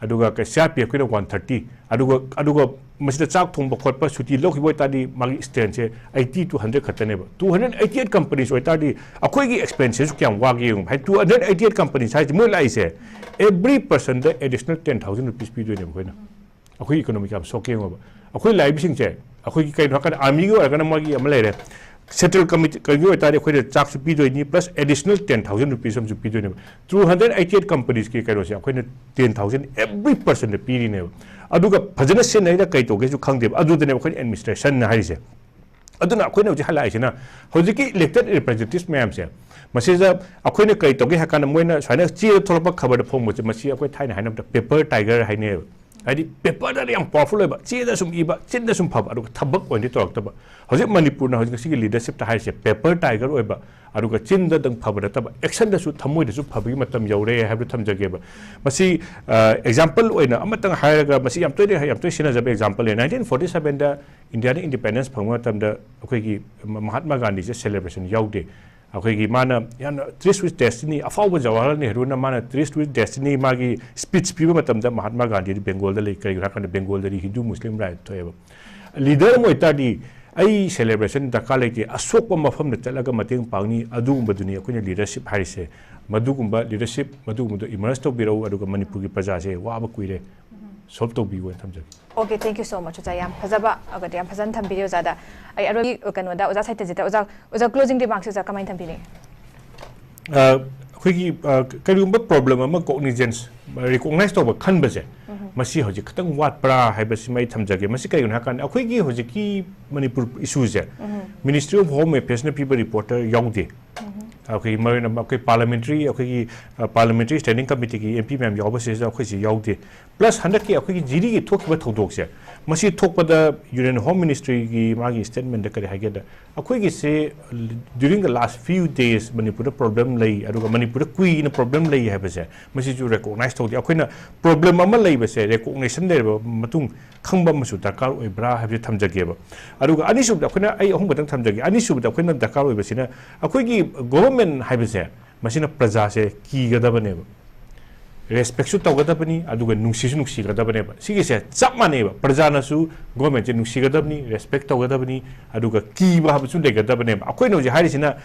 ꯑꯗꯨꯒ ꯀ-, C R P Fꯀꯤꯅ one thirty, ꯑꯗꯨꯒ, ꯑꯗꯨꯒ ꯃꯁꯤꯗ ꯆꯥꯛ ꯊꯣꯡꯕ ꯈꯣꯠꯄ ꯁꯨꯇꯤ ꯂꯧꯈꯤꯕ ꯑꯣꯏꯇꯥꯔꯗꯤ ꯃꯥꯒꯤ strengthꯁꯦ eighty to hundred ꯈꯛꯇꯅꯦꯕ꯫ Two hundred eighty eight companies ꯑꯣꯏꯇꯥꯔꯗꯤ ꯑꯩꯈꯣꯏꯒꯤ expenseꯁꯨ ꯀꯌꯥꯝ ꯋꯥꯒꯦ ꯌꯦꯡꯉꯨ꯫ ꯍꯥꯏꯗꯤ two hundred eighty eight companies ꯍꯥꯏꯁꯦ ꯃꯣꯏ ꯂꯥꯛꯏꯁꯦ every personꯗ additional ten thousand rupees ꯄꯤꯗꯣꯏꯅꯦꯕ ꯑꯩꯈꯣꯏꯅ꯫ ꯑꯩꯈꯣꯏ economyꯒꯤ ꯌꯥꯝ ꯁꯣꯛꯀꯦ ꯌꯦꯡꯉꯣꯕ꯫ ꯑꯩꯈꯣꯏ ꯂꯥꯛꯏꯕꯁꯤꯡꯁꯦ, ꯑꯩꯈꯣꯏꯒꯤ ꯀꯩꯅꯣ ꯍꯥꯏꯔꯀꯥꯟꯗ armyꯒꯤ ꯑꯣꯏꯔꯒꯅ ꯃꯣꯏꯒꯤ ꯑꯃ ꯂꯩꯔꯦ, central committee ꯀꯩꯅꯣꯒꯤ ꯑꯣꯏꯇꯥꯔꯗꯤ ꯑꯩꯈꯣꯏꯗ ꯆꯥꯛꯁꯨ ꯄꯤꯗꯣꯏꯅꯤ, plus additional ten thousand rupees ꯑꯃꯁꯨ ꯄꯤꯗꯣꯏꯅꯦꯕ꯫ Two hundred eighty eight companiesꯀꯤ ꯀꯩꯅꯣꯁꯦ ꯑꯩꯈꯣꯏꯅ ten thousand every personꯗ ꯄꯤꯔꯤꯅꯦꯕ꯫ ꯑꯗꯨꯒ ꯐꯖꯅ ꯁꯤꯖꯤꯟꯅꯩꯔ ꯀꯩ ꯇꯧꯒꯦꯁꯨ ꯈꯪꯗꯦꯕ꯫ ꯑꯗꯨꯗꯅꯦꯕ ꯑꯩꯈꯣꯏꯅ administrationꯅ ꯍꯥꯏꯔꯤꯁꯦ꯫ ꯑꯗꯨꯅ ꯑꯩꯈꯣꯏꯅ ꯍꯧꯖꯤꯛ ꯍꯜꯂꯛꯏꯁꯤꯅ, ꯍꯧꯖꯤꯛꯀꯤ elected representatives ꯃꯌꯥꯝꯁꯦ, ꯃꯁꯤꯗ ꯑꯩꯈꯣꯏꯅ ꯀꯩ ꯇꯧꯒꯦ ꯍꯥꯏ ꯀꯥꯟꯗ, ꯃꯣꯏꯅ ꯁꯨꯃꯥꯏꯅ ꯆꯦꯗ ꯊꯣꯛꯂꯛꯄ ꯈꯕꯔꯗ ꯐꯣꯡꯕꯁꯦ, ꯃꯁꯤ ꯑꯩꯈꯣꯏ ꯊꯥꯏꯅ ꯍꯥꯏꯅꯕꯗ paper tiger ꯍꯥꯏꯅꯩꯌꯦꯕ꯫ ꯍꯥꯏꯗꯤ ꯄꯦꯄꯔꯗ ꯌꯥꯝ ꯄꯋꯥꯔꯐꯨꯜ ꯑꯣꯏꯕ, ꯆꯦꯗ ꯁꯨꯝ ꯏꯕ, ꯆꯤꯟꯗ ꯁꯨꯝ ꯐꯕ, ꯑꯗꯨꯒ ꯊꯕꯛ ꯑꯣꯏꯅꯗꯤ ꯇꯧꯔꯛꯇꯕ꯫ ꯍꯧꯖꯤꯛ ꯃꯅꯤꯄꯨꯔꯅ ꯍꯧꯖꯤꯛ ꯉꯁꯤꯒꯤ ꯂꯤꯗꯔꯁꯤꯞꯇ ꯍꯥꯏꯔꯤꯁꯦ ꯄꯦꯄꯔ ꯇꯥꯏꯒꯔ ꯑꯣꯏꯕ, ꯑꯗꯨꯒ ꯆꯤꯟꯗꯗꯪ ꯐꯕ ꯅꯠꯇꯕ ꯑꯦꯛꯁꯟꯗꯁꯨ, ꯊꯃꯣꯏꯗꯁꯨ ꯐꯕꯒꯤ ꯃꯇꯝ ꯌꯧꯔꯦ ꯍꯥꯏꯕꯗꯨ ꯊꯝꯖꯒꯦꯕ꯫ ꯃꯁꯤ ꯑꯦꯛꯖꯥꯝꯄꯜ ꯑꯣꯏꯅ ꯑꯃꯇꯪ ꯍꯥꯏꯔꯒ, ꯃꯁꯤ ꯌꯥꯝ ꯇꯣꯏꯅ ꯌꯥꯝ ꯇꯣꯏꯅ ꯁꯤꯖꯤꯟꯅꯖꯕ ꯑꯦꯛꯖꯥꯝꯄꯜꯅꯦ꯫ ꯅꯥꯏꯟꯇꯤꯟ ꯐꯣꯔꯇꯤ ꯁꯕꯦꯟꯗ ꯏꯟꯗꯤꯌꯥꯗ ꯏꯟꯗꯤꯄꯦꯟꯗꯦꯟꯁ ꯐꯪꯕ ꯃꯇꯝꯗ ꯑꯩꯈꯣꯏꯒꯤ ꯃꯍꯥꯠꯃꯥ ꯒꯥꯟꯙꯤꯁꯦ ꯁꯦꯂꯦꯕ꯭ꯔꯦꯁꯟ ꯌꯥꯎꯗꯦ꯫ ꯑꯩꯈꯣꯏꯒꯤ ꯃꯥꯅ ꯌꯥꯝꯅ Tryst with Destiny, ꯑꯐꯥꯎꯕ ꯖꯋꯥꯍꯔꯂꯥꯜ ꯅꯦꯍꯔꯨꯅ ꯃꯥꯅ Tryst with Destiny ꯃꯥꯒꯤ ꯁ꯭ꯄꯤꯆ ꯄꯤꯕ ꯃꯇꯝꯗ ꯃꯍꯥꯠꯃꯥ ꯒꯥꯟꯙꯤꯗꯤ ꯕꯦꯡꯒꯣꯜꯗ ꯂꯩ꯫ ꯀꯔꯤꯒꯤꯅꯣ ꯍꯥꯏꯀꯥꯟꯗ ꯕꯦꯡꯒꯣꯜꯗꯗꯤ ꯍꯤꯟꯗꯨ ꯃꯨꯁꯂꯤꯝ ꯔꯥꯏꯠ ꯊꯣꯛꯑꯦꯕ꯫ ꯂꯤꯗꯔ ꯑꯃ ꯑꯣꯏꯇꯥꯔꯗꯤ ꯑꯩ ꯁꯦꯂꯦꯕ꯭ꯔꯦꯁꯟ ꯗꯔꯀꯥꯔ ꯂꯩꯇꯦ, ꯑꯁꯣꯛꯄ ꯃꯐꯝꯗ ꯆꯠꯂꯒ ꯃꯇꯦꯡ ꯄꯥꯡꯅꯤ, ꯑꯗꯨꯒꯨꯝꯕꯗꯨꯅꯤ ꯑꯩꯈꯣꯏꯅ ꯂꯤꯗꯔꯁꯤꯞ ꯍꯥꯏꯔꯤꯁꯦ꯫ ꯃꯗꯨꯒꯨꯝꯕ ꯂꯤꯗꯔꯁꯤꯞ, ꯃꯗꯨꯒꯨꯝꯕꯗꯣ ꯏꯃꯔꯖ ꯇꯧꯕꯤꯔꯛꯎ, ꯑꯗꯨꯒ ꯃꯅꯤꯄꯨꯔꯒꯤ ꯄ꯭ꯔꯖꯥꯁꯦ ꯋꯥꯕ ꯀꯨꯏꯔꯦ, ꯁꯣꯜꯕ ꯇꯧꯕꯤꯌꯨ ꯍꯥꯏꯅ ꯊꯝꯖꯒꯦ꯫ Okay, thank you so much ꯑꯣꯖꯥ, ꯌꯥꯝ ꯐꯖꯕ ꯑꯒꯗꯤ ꯌꯥꯝ ꯐꯖꯅ ꯊꯝꯕꯤꯔꯦ ꯑꯣꯖꯥꯗ꯫ ꯑꯩ ꯑꯔꯣꯏ ꯀꯩꯅꯣꯗ ꯑꯣꯖꯥ ꯁꯥꯍꯤꯇ꯭ꯌꯖꯤꯠꯇ, ꯑꯣꯖꯥ, ꯑꯣꯖꯥ, ꯀ꯭ꯂꯣꯖꯤꯡ ꯔꯤꯃꯥꯔꯛꯁꯦ ꯑꯣꯖꯥ ꯀꯃꯥꯏꯅ ꯊꯝꯕꯤꯅꯤꯡꯉꯤ? ꯑ, ꯑꯩꯈꯣꯏꯒꯤ ꯑ, ꯀꯔꯤꯒꯨꯝꯕ ꯄ꯭ꯔꯣꯕ꯭ꯂꯦꯝ ꯑꯃ ꯀꯣꯛꯅꯤꯖꯦꯟꯁ, ꯔꯤꯀꯣꯛꯅꯥꯏꯁ ꯇꯧꯕ ꯈꯟꯕꯁꯦ, ꯃꯁꯤ ꯍꯧꯖꯤꯛ ꯈꯤꯇꯪ ꯋꯥꯠꯄ꯭ꯔꯥ ꯍꯥꯏꯕꯁꯤꯃ ꯑꯩ ꯊꯝꯖꯒꯦ꯫ ꯃꯁꯤ ꯀꯔꯤꯒꯤꯅꯣ ꯍꯥꯏꯀꯥꯟꯗ ꯑꯩꯈꯣꯏꯒꯤ ꯍꯧꯖꯤꯛꯀꯤ ꯃꯅꯤꯄꯨꯔ ꯏꯁꯨꯁꯦ ꯃꯤꯅꯤꯁꯇ꯭ꯔꯤ ꯑꯣꯐ ꯍꯣꯝ ꯑꯦꯐꯤꯌꯔꯁꯅ ꯄꯤꯕ ꯔꯤꯄꯣꯔꯠꯇ ꯌꯥꯎꯗꯦ꯫ ꯑꯩꯈꯣꯏꯒꯤ ꯃꯔꯨ ꯑꯣꯏꯅ ꯑꯩꯈꯣꯏ ꯄꯥꯔꯂꯥꯃꯦꯟꯇꯔꯤ, ꯑꯩꯈꯣꯏꯒꯤ ꯄꯥꯔꯂꯥꯃꯦꯟꯇꯔꯤ ꯁ꯭ꯇꯦꯟꯗꯤꯡ ꯀꯃꯤꯇꯤꯒꯤ ꯑꯦꯝ ꯄꯤ ꯃꯌꯥꯝ ꯌꯥꯎꯕꯁꯤꯗ ꯑꯩꯈꯣꯏꯁꯤ ꯌꯥꯎꯗꯦ꯫ ꯄ꯭ꯂꯁ ꯍꯟꯗꯛꯀꯤ ꯑꯩꯈꯣꯏꯒꯤ ꯖꯤꯔꯤꯒꯤ ꯊꯣꯛꯈꯤꯕ ꯊꯧꯗꯣꯛꯁꯦ, ꯃꯁꯤ ꯊꯣꯛꯄꯗ ꯌꯨꯅꯤꯌꯟ ꯍꯣꯝ ꯃꯤꯅꯤꯁꯇ꯭ꯔꯤꯒꯤ ꯃꯥꯒꯤ ꯁ꯭ꯇꯦꯠꯃꯦꯟꯗ ꯀꯔꯤ ꯍꯥꯏꯒꯦꯗ, ꯑꯩꯈꯣꯏꯒꯤꯁꯦ during the last few days ꯃꯅꯤꯄꯨꯔꯗ ꯄ꯭ꯔꯣꯕ꯭ꯂꯦꯝ ꯂꯩ, ꯑꯗꯨꯒ ꯃꯅꯤꯄꯨꯔꯗ ꯀꯨꯏꯅ ꯄ꯭ꯔꯣꯕ꯭ꯂꯦꯝ ꯂꯩ ꯍꯥꯏꯕꯁꯦ ꯃꯁꯤꯁꯨ ꯔꯦꯀꯣꯛꯅꯥꯏꯁ ꯇꯧꯗꯦ꯫ ꯑꯩꯈꯣꯏꯅ ꯄ꯭ꯔꯣꯕ꯭ꯂꯦꯝ ꯑꯃ ꯂꯩꯕꯁꯦ ꯔꯦꯀꯣꯛꯅꯤꯁꯟ ꯂꯩꯔꯕ ꯃꯇꯨꯡ ꯈꯪꯕ ꯑꯃꯁꯨ ꯗꯔꯀꯥꯔ ꯑꯣꯏꯕ꯭ꯔꯥ ꯍꯥꯏꯕꯁꯤ ꯊꯝꯖꯒꯦꯕ꯫ ꯑꯗꯨꯒ ꯑꯅꯤꯁꯨꯕꯗ ꯑꯩꯈꯣꯏꯅ, ꯑꯩ ꯑꯍꯨꯝ ꯈꯛꯇꯪ ꯊꯝꯖꯒꯦ꯫ ꯑꯅꯤꯁꯨꯕꯗ ꯑꯩꯈꯣꯏꯅ ꯗꯔꯀꯥꯔ ꯑꯣꯏꯕꯁꯤꯅ ꯑꯩꯈꯣꯏꯒꯤ ꯒꯣꯚꯔꯟꯃꯦꯟꯠ ꯍꯥꯏꯕꯁꯦ ꯃꯁꯤꯅ ꯄ꯭ꯔꯖꯥꯁꯦ ꯀꯤꯒꯗꯕꯅꯦꯕ, ꯔꯦꯁꯄꯦꯛꯁꯨ ꯇꯧꯒꯗꯕꯅꯤ, ꯑꯗꯨꯒ ꯅꯨꯡꯁꯤꯁꯨ ꯅꯨꯡꯁꯤꯒꯗꯕꯅꯦꯕ꯫ ꯁꯤꯒꯤꯁꯦ ꯆꯞ ꯃꯥꯟꯅꯩꯕ, ꯄ꯭ꯔꯖꯥꯅꯁꯨ ꯒꯣꯚꯔꯟꯃꯦꯟꯠꯁꯦ ꯅꯨꯡꯁꯤꯒꯗꯕꯅꯤ, ꯔꯦꯁꯄꯦꯛ ꯇꯧꯒꯗꯕꯅꯤ, ꯑꯗꯨꯒ ꯀꯤꯕ ꯍꯥꯏꯕꯁꯨ ꯂꯩꯒꯗꯕꯅꯦꯕ꯫ ꯑꯩꯈꯣꯏꯅ ꯍꯧꯖꯤꯛ ꯍꯥꯏꯔꯤꯁꯤꯅ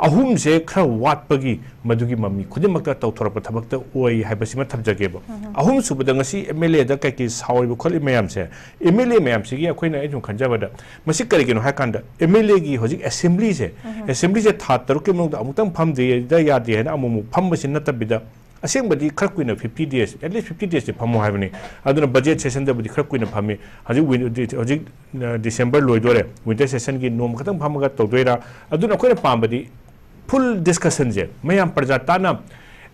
ꯑꯍꯨꯝꯁꯦ ꯈꯔ ꯋꯥꯠꯄꯒꯤ ꯃꯗꯨꯒꯤ ꯃꯃꯤ ꯈꯨꯗꯤꯡꯃꯛꯇ ꯇꯧꯊꯣꯔꯛꯄ ꯊꯕꯛꯇ ꯑꯣꯏ ꯍꯥꯏꯕꯁꯤꯃ ꯊꯝꯖꯒꯦꯕ꯫ ꯑꯍꯨꯝꯁꯨꯕꯗ ꯉꯁꯤ ꯑꯦꯝ ꯑꯦꯜ ꯑꯦꯗ ꯀꯩꯀꯩ ꯁꯥꯎꯔꯤꯕ ꯈꯣꯠꯂꯤꯕ ꯃꯌꯥꯝꯁꯦ, ꯑꯦꯝ ꯑꯦꯜ ꯑꯦ ꯃꯌꯥꯝꯁꯤꯒꯤ ꯑꯩꯈꯣꯏꯅ, ꯑꯩ ꯁꯨꯝ ꯈꯟꯖꯕꯗ, ꯃꯁꯤ ꯀꯔꯤꯒꯤꯅꯣ ꯍꯥꯏꯀꯥꯟꯗ ꯑꯦꯝ ꯑꯦꯜ ꯑꯦꯒꯤ ꯍꯧꯖꯤꯛ ꯑꯦꯁꯦꯝꯕ꯭ꯂꯤꯁꯦ, ꯑꯦꯁꯦꯝꯕ꯭ꯂꯤꯁꯦ ꯊꯥ ꯇꯔꯨꯛꯀꯤ ꯃꯅꯨꯡꯗ ꯑꯃꯨꯛꯇꯪ ꯐꯝꯗꯦꯗ ꯌꯥꯗꯦ ꯍꯥꯏꯅ ꯑꯃꯨꯛ ꯑꯃꯨꯛ ꯐꯝꯕꯁꯤ ꯅꯠꯇꯕꯤꯗ, ꯑꯁꯦꯡꯕꯗꯤ ꯈꯔ ꯀꯨꯏꯅ, fifty days, at least fifty days ꯁꯦ ꯐꯝꯃꯣ ꯍꯥꯏꯕꯅꯤ꯫ ꯑꯗꯨꯅ ꯕꯖꯦꯠ ꯁꯦꯁꯟꯗꯕꯨꯗꯤ ꯈꯔ ꯀꯨꯏꯅ ꯐꯝꯃꯤ꯫ ꯍꯧꯖꯤꯛ ꯋꯤꯟ-, ꯍꯧꯖꯤꯛ, ꯑ, ꯗꯤꯁꯦꯝꯕꯔ ꯂꯣꯏꯗꯣꯔꯦ, ꯋꯤꯟꯇꯔ ꯁꯦꯁꯟꯒꯤ ꯅꯣꯡꯃ ꯈꯛꯇꯪ ꯐꯝꯃꯒ ꯇꯧꯗꯣꯏꯔꯥ? ꯑꯗꯨꯅ ꯑꯩꯈꯣꯏꯅ ꯄꯥꯝꯕꯗꯤ ꯐꯨꯜ ꯗꯤꯁꯀꯁꯟꯁꯦ, ꯃꯌꯥꯝ ꯄ꯭ꯔꯖꯥ ꯇꯥꯟꯅ,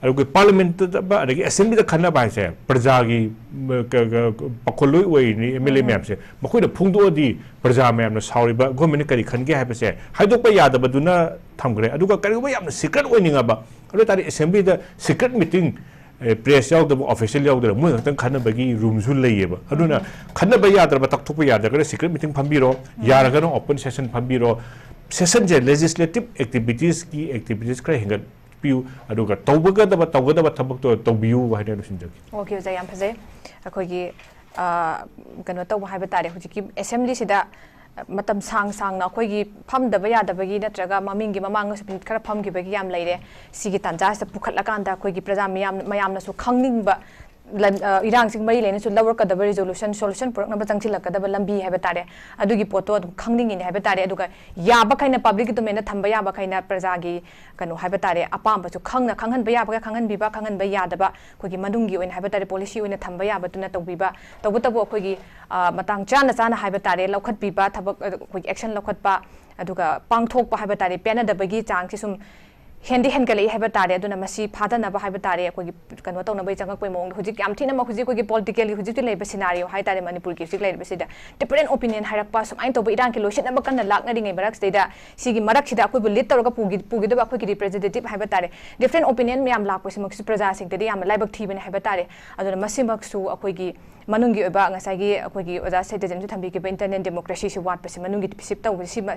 ꯑꯗꯨꯒ ꯄꯥꯔꯂꯤꯌꯥꯃꯦꯟꯠꯇ, ꯑꯗꯒꯤ ꯑꯦꯁꯦꯝꯕ꯭ꯂꯤꯗ ꯈꯟꯅꯕ ꯍꯥꯏꯁꯦ ꯄ꯭ꯔꯖꯥꯒꯤ, ꯎꯝ, ꯀ-, ꯀ-, ꯄꯥꯈꯣꯟꯂꯣꯏ ꯑꯣꯏꯔꯤꯅꯤ ꯑꯦꯝ ꯑꯦꯜ ꯑꯦ ꯃꯌꯥꯝꯁꯦ, ꯃꯈꯣꯏꯅ ꯐꯣꯡꯗꯣꯛꯑꯗꯤ ꯄ꯭ꯔꯖꯥ ꯃꯌꯥꯝꯅ ꯁꯥꯎꯔꯤꯕ, ꯒꯣꯔꯃꯦꯟꯅ ꯀꯔꯤ ꯈꯟꯒꯦ ꯍꯥꯏꯕꯁꯦ ꯍꯥꯏꯗꯣꯛꯄ ꯌꯥꯗꯕꯗꯨꯅ ꯊꯝꯈ꯭ꯔꯦ꯫ ꯑꯗꯨꯒ ꯀꯔꯤꯒꯨꯝꯕ ꯌꯥꯝꯅ ꯁꯤꯀ꯭ꯔꯦꯠ ꯑꯣꯏꯅꯤꯡꯉꯕ, ꯑꯗꯨ ꯑꯣꯏ ꯇꯥꯔꯗꯤ ꯑꯦꯁꯦꯝꯕ꯭ꯂꯤꯗ ꯁꯤꯀ꯭ꯔꯦꯠ ꯃꯤꯇꯤꯡ, ꯑꯦ, ꯄ꯭ꯔꯦꯁ ꯌꯥꯎꯗꯕ, ꯑꯣꯐꯤꯁꯤꯌꯦꯜ ꯌꯥꯎꯗꯅ ꯃꯣꯏ ꯈꯛꯇꯪ ꯈꯟꯅꯕꯒꯤ ꯔꯨꯝꯁꯨ ꯂꯩꯌꯦꯕ꯫ ꯑꯗꯨꯅ ꯈꯟꯅꯕ ꯌꯥꯗ꯭ꯔꯕ, ꯇꯛꯊꯣꯛꯄ ꯌꯥꯗ꯭ꯔꯒꯅ ꯁꯤꯀ꯭ꯔꯦꯠ ꯃꯤꯇꯤꯡ ꯐꯝꯕꯤꯔꯣ, ꯌꯥꯔꯒꯅ ꯑꯣꯄꯟ ꯁꯦꯁꯟ ꯐꯝꯕꯤꯔꯣ꯫ ꯁꯦꯁꯟꯁꯦ ꯂꯦꯖꯤꯁꯂꯦꯇꯤꯚ ꯑꯦꯛꯇꯤꯚꯤꯇꯤꯁꯀꯤ ꯑꯦꯛꯇꯤꯚꯤꯇꯤꯁ ꯈꯔ ꯍꯦꯟꯒꯠꯄꯤꯌꯨ, ꯑꯗꯨꯒ ꯇꯧꯕꯒꯗꯕ, ꯇꯧꯒꯗꯕ ꯊꯕꯛꯇꯣ ꯇꯧꯕꯤꯌꯨ ꯍꯥꯏꯅ ꯂꯣꯏꯁꯤꯟꯖꯒꯦ꯫ ꯑꯣꯀꯦ, ꯑꯣꯖꯥ, ꯌꯥꯝ ꯐꯖꯩ꯫ ꯑꯩꯈꯣꯏꯒꯤ, ꯑ, ꯀꯩꯅꯣ ꯇꯧꯕ ꯍꯥꯏꯕ ꯇꯥꯔꯦ, ꯍꯧꯖꯤꯛꯀꯤ ꯑꯦꯁꯦꯝꯕ꯭ꯂꯤꯁꯤꯗ ꯃꯇꯝ ꯁꯥꯡ ꯁꯥꯡꯅ ꯑꯩꯈꯣꯏꯒꯤ ꯐꯝꯗꯕ ꯌꯥꯗꯕꯒꯤ ꯅꯠꯇ꯭ꯔꯒ ꯃꯃꯤꯡꯒꯤ ꯃꯃꯥꯡꯗꯁꯨ ꯃꯤꯅꯤꯠ ꯈꯔ ꯐꯝꯈꯤꯕꯒꯤ ꯌꯥꯝ ꯂꯩꯔꯦ꯫ ꯁꯤꯒꯤ ꯇꯥꯟꯖꯥꯁꯤꯗ ꯄꯨꯈꯠꯂꯀꯥꯟꯗ ꯑꯩꯈꯣꯏꯒꯤ ꯄ꯭ꯔꯖꯥ ꯃꯤꯌꯥꯝ, ꯃꯌꯥꯝꯅꯁꯨ ꯈꯪꯅꯤꯡꯕ ꯂꯟ-, ꯑ, ꯏꯔꯥꯡꯁꯤꯒ ꯃꯔꯤ ꯂꯩꯅꯁꯨ ꯂꯧꯔꯛꯀꯗꯕ ꯔꯤꯖꯣꯂꯨꯁꯟ, ꯁꯣꯂꯨꯁꯟ ꯄꯨꯔꯛꯅꯕ ꯆꯪꯁꯤꯜꯂꯛꯀꯗꯕ ꯂꯝꯕꯤ ꯍꯥꯏꯕ ꯇꯥꯔꯦ, ꯑꯗꯨꯒꯤ ꯄꯣꯠꯇꯣ ꯑꯗꯨꯝ ꯈꯪꯅꯤꯡꯉꯤꯅꯦ ꯍꯥꯏꯕ ꯇꯥꯔꯦ꯫ ꯑꯗꯨꯒ ꯌꯥꯕꯈꯩꯅ ꯄꯕ꯭ꯂꯤꯛꯀꯤ ꯗꯣꯃꯦꯟꯗ ꯊꯝꯕ ꯌꯥꯕꯈꯩꯅ ꯄ꯭ꯔꯖꯥꯒꯤ ꯀꯩꯅꯣ ꯍꯥꯏꯕ ꯇꯥꯔꯦ, ꯑꯄꯥꯝꯕꯁꯨ ꯈꯪꯅ, ꯈꯪꯍꯟꯕ ꯌꯥꯕꯒ ꯈꯪꯍꯟꯕꯤꯕ, ꯈꯪꯍꯟꯕ ꯌꯥꯗꯕ ꯑꯩꯈꯣꯏꯒꯤ ꯃꯅꯨꯡꯒꯤ ꯑꯣꯏꯅ ꯍꯥꯏꯕ ꯇꯥꯔꯦ, ꯄꯣꯂꯤꯁꯤ ꯑꯣꯏꯅ ꯊꯝꯕ ꯌꯥꯕꯗꯨꯅ ꯇꯧꯕꯤꯕ, ꯇꯧꯕꯇꯕꯨ ꯑꯩꯈꯣꯏꯒꯤ, ꯑ, ꯃꯇꯥꯡ ꯆꯥꯅ ꯆꯥꯅ ꯍꯥꯏꯕ ꯇꯥꯔꯦ, ꯂꯧꯈꯠꯄꯤꯕ, ꯊꯕꯛ, ꯑ, ꯑꯩꯈꯣꯏꯒꯤ ꯑꯦꯛꯁꯟ ꯂꯧꯈꯠꯄ, ꯑꯗꯨꯒ ꯄꯥꯡꯊꯣꯛꯄ ꯍꯥꯏꯕ ꯇꯥꯔꯦ, ꯄꯦꯟꯅꯗꯕꯒꯤ ꯆꯥꯡꯁꯤ ꯁꯨꯝ ꯍꯦꯟꯗꯤ ꯍꯦꯟꯒꯠꯂꯛꯏ ꯍꯥꯏꯕ ꯇꯥꯔꯦ꯫ ꯑꯗꯨꯅ ꯃꯁꯤ ꯐꯥꯗꯅꯕ ꯍꯥꯏꯕ ꯇꯥꯔꯦ, ꯑꯩꯈꯣꯏꯒꯤ ꯀꯩꯅꯣ ꯇꯧꯅꯕꯒꯤ ꯆꯪꯉꯛꯄꯒꯤ ꯃꯑꯣꯡꯗ ꯍꯧꯖꯤꯛ ꯌꯥꯝ ꯊꯤꯅꯃꯛ ꯍꯧꯖꯤꯛ ꯑꯩꯈꯣꯏꯒꯤ ꯄꯣꯂꯤꯇꯤꯀꯦꯜꯒꯤ ꯍꯧꯖꯤꯛ ꯍꯧꯖꯤꯛ ꯂꯩꯕ ꯁꯤꯅꯥꯔꯤꯑꯣ ꯍꯥꯏ ꯇꯥꯔꯦ, ꯃꯅꯤꯄꯨꯔꯒꯤ ꯍꯧꯖꯤꯛ ꯂꯩꯔꯤꯕꯁꯤꯗ ꯗꯤꯐꯔꯦꯟ ꯑꯣꯄꯤꯅꯤꯌꯟ ꯍꯥꯏꯔꯛꯄ, ꯁꯨꯃꯥꯏꯅ ꯇꯧꯕ ꯏꯔꯥꯡꯒꯤ ꯂꯣꯏꯁꯤꯟꯅꯕ ꯀꯟꯅ ꯂꯥꯛꯅꯔꯤꯉꯩ ꯃꯔꯛꯁꯤꯗꯩꯗ ꯁꯤꯒꯤ ꯃꯔꯛꯁꯤꯗ ꯑꯩꯈꯣꯏꯕꯨ ꯂꯤꯗ ꯇꯧꯔꯒ ꯄꯨꯒꯤ-, ꯄꯨꯒꯗꯕ ꯑꯩꯈꯣꯏꯒꯤ ꯔꯤꯄ꯭ꯔꯖꯦꯟꯇꯦꯇꯤꯚ ꯍꯥꯏꯕ ꯇꯥꯔꯦ, ꯗꯤꯐꯔꯦꯟ ꯑꯣꯄꯤꯅꯤꯌꯟ ꯃꯌꯥꯝ ꯂꯥꯛꯄꯁꯤꯃꯛꯁꯨ ꯄ꯭ꯔꯖꯥꯁꯤꯡꯗꯗꯤ ꯌꯥꯝꯅ ꯂꯥꯏꯕꯛ ꯊꯤꯕꯅꯤ ꯍꯥꯏꯕ ꯇꯥꯔꯦ꯫ ꯑꯗꯨꯅ ꯃꯁꯤꯃꯛꯁꯨ ꯑꯩꯈꯣꯏꯒꯤ ꯃꯅꯨꯡꯒꯤ ꯑꯣꯏꯕ ꯉꯁꯥꯏꯒꯤ ꯑꯩꯈꯣꯏꯒꯤ ꯑꯣꯖꯥ ꯁꯩꯇꯖꯟꯁꯨ ꯊꯝꯕꯤꯈꯤꯕ ꯏꯟꯇꯔꯅꯦꯜ ꯗꯦꯃꯣꯀ꯭ꯔꯦꯁꯤꯁꯤ ꯋꯥꯠꯄꯁꯤ, ꯃꯅꯨꯡꯒꯤ ꯗꯤꯐꯤꯁꯤꯠ ꯇꯧꯕꯁꯤ, ꯁꯤꯃ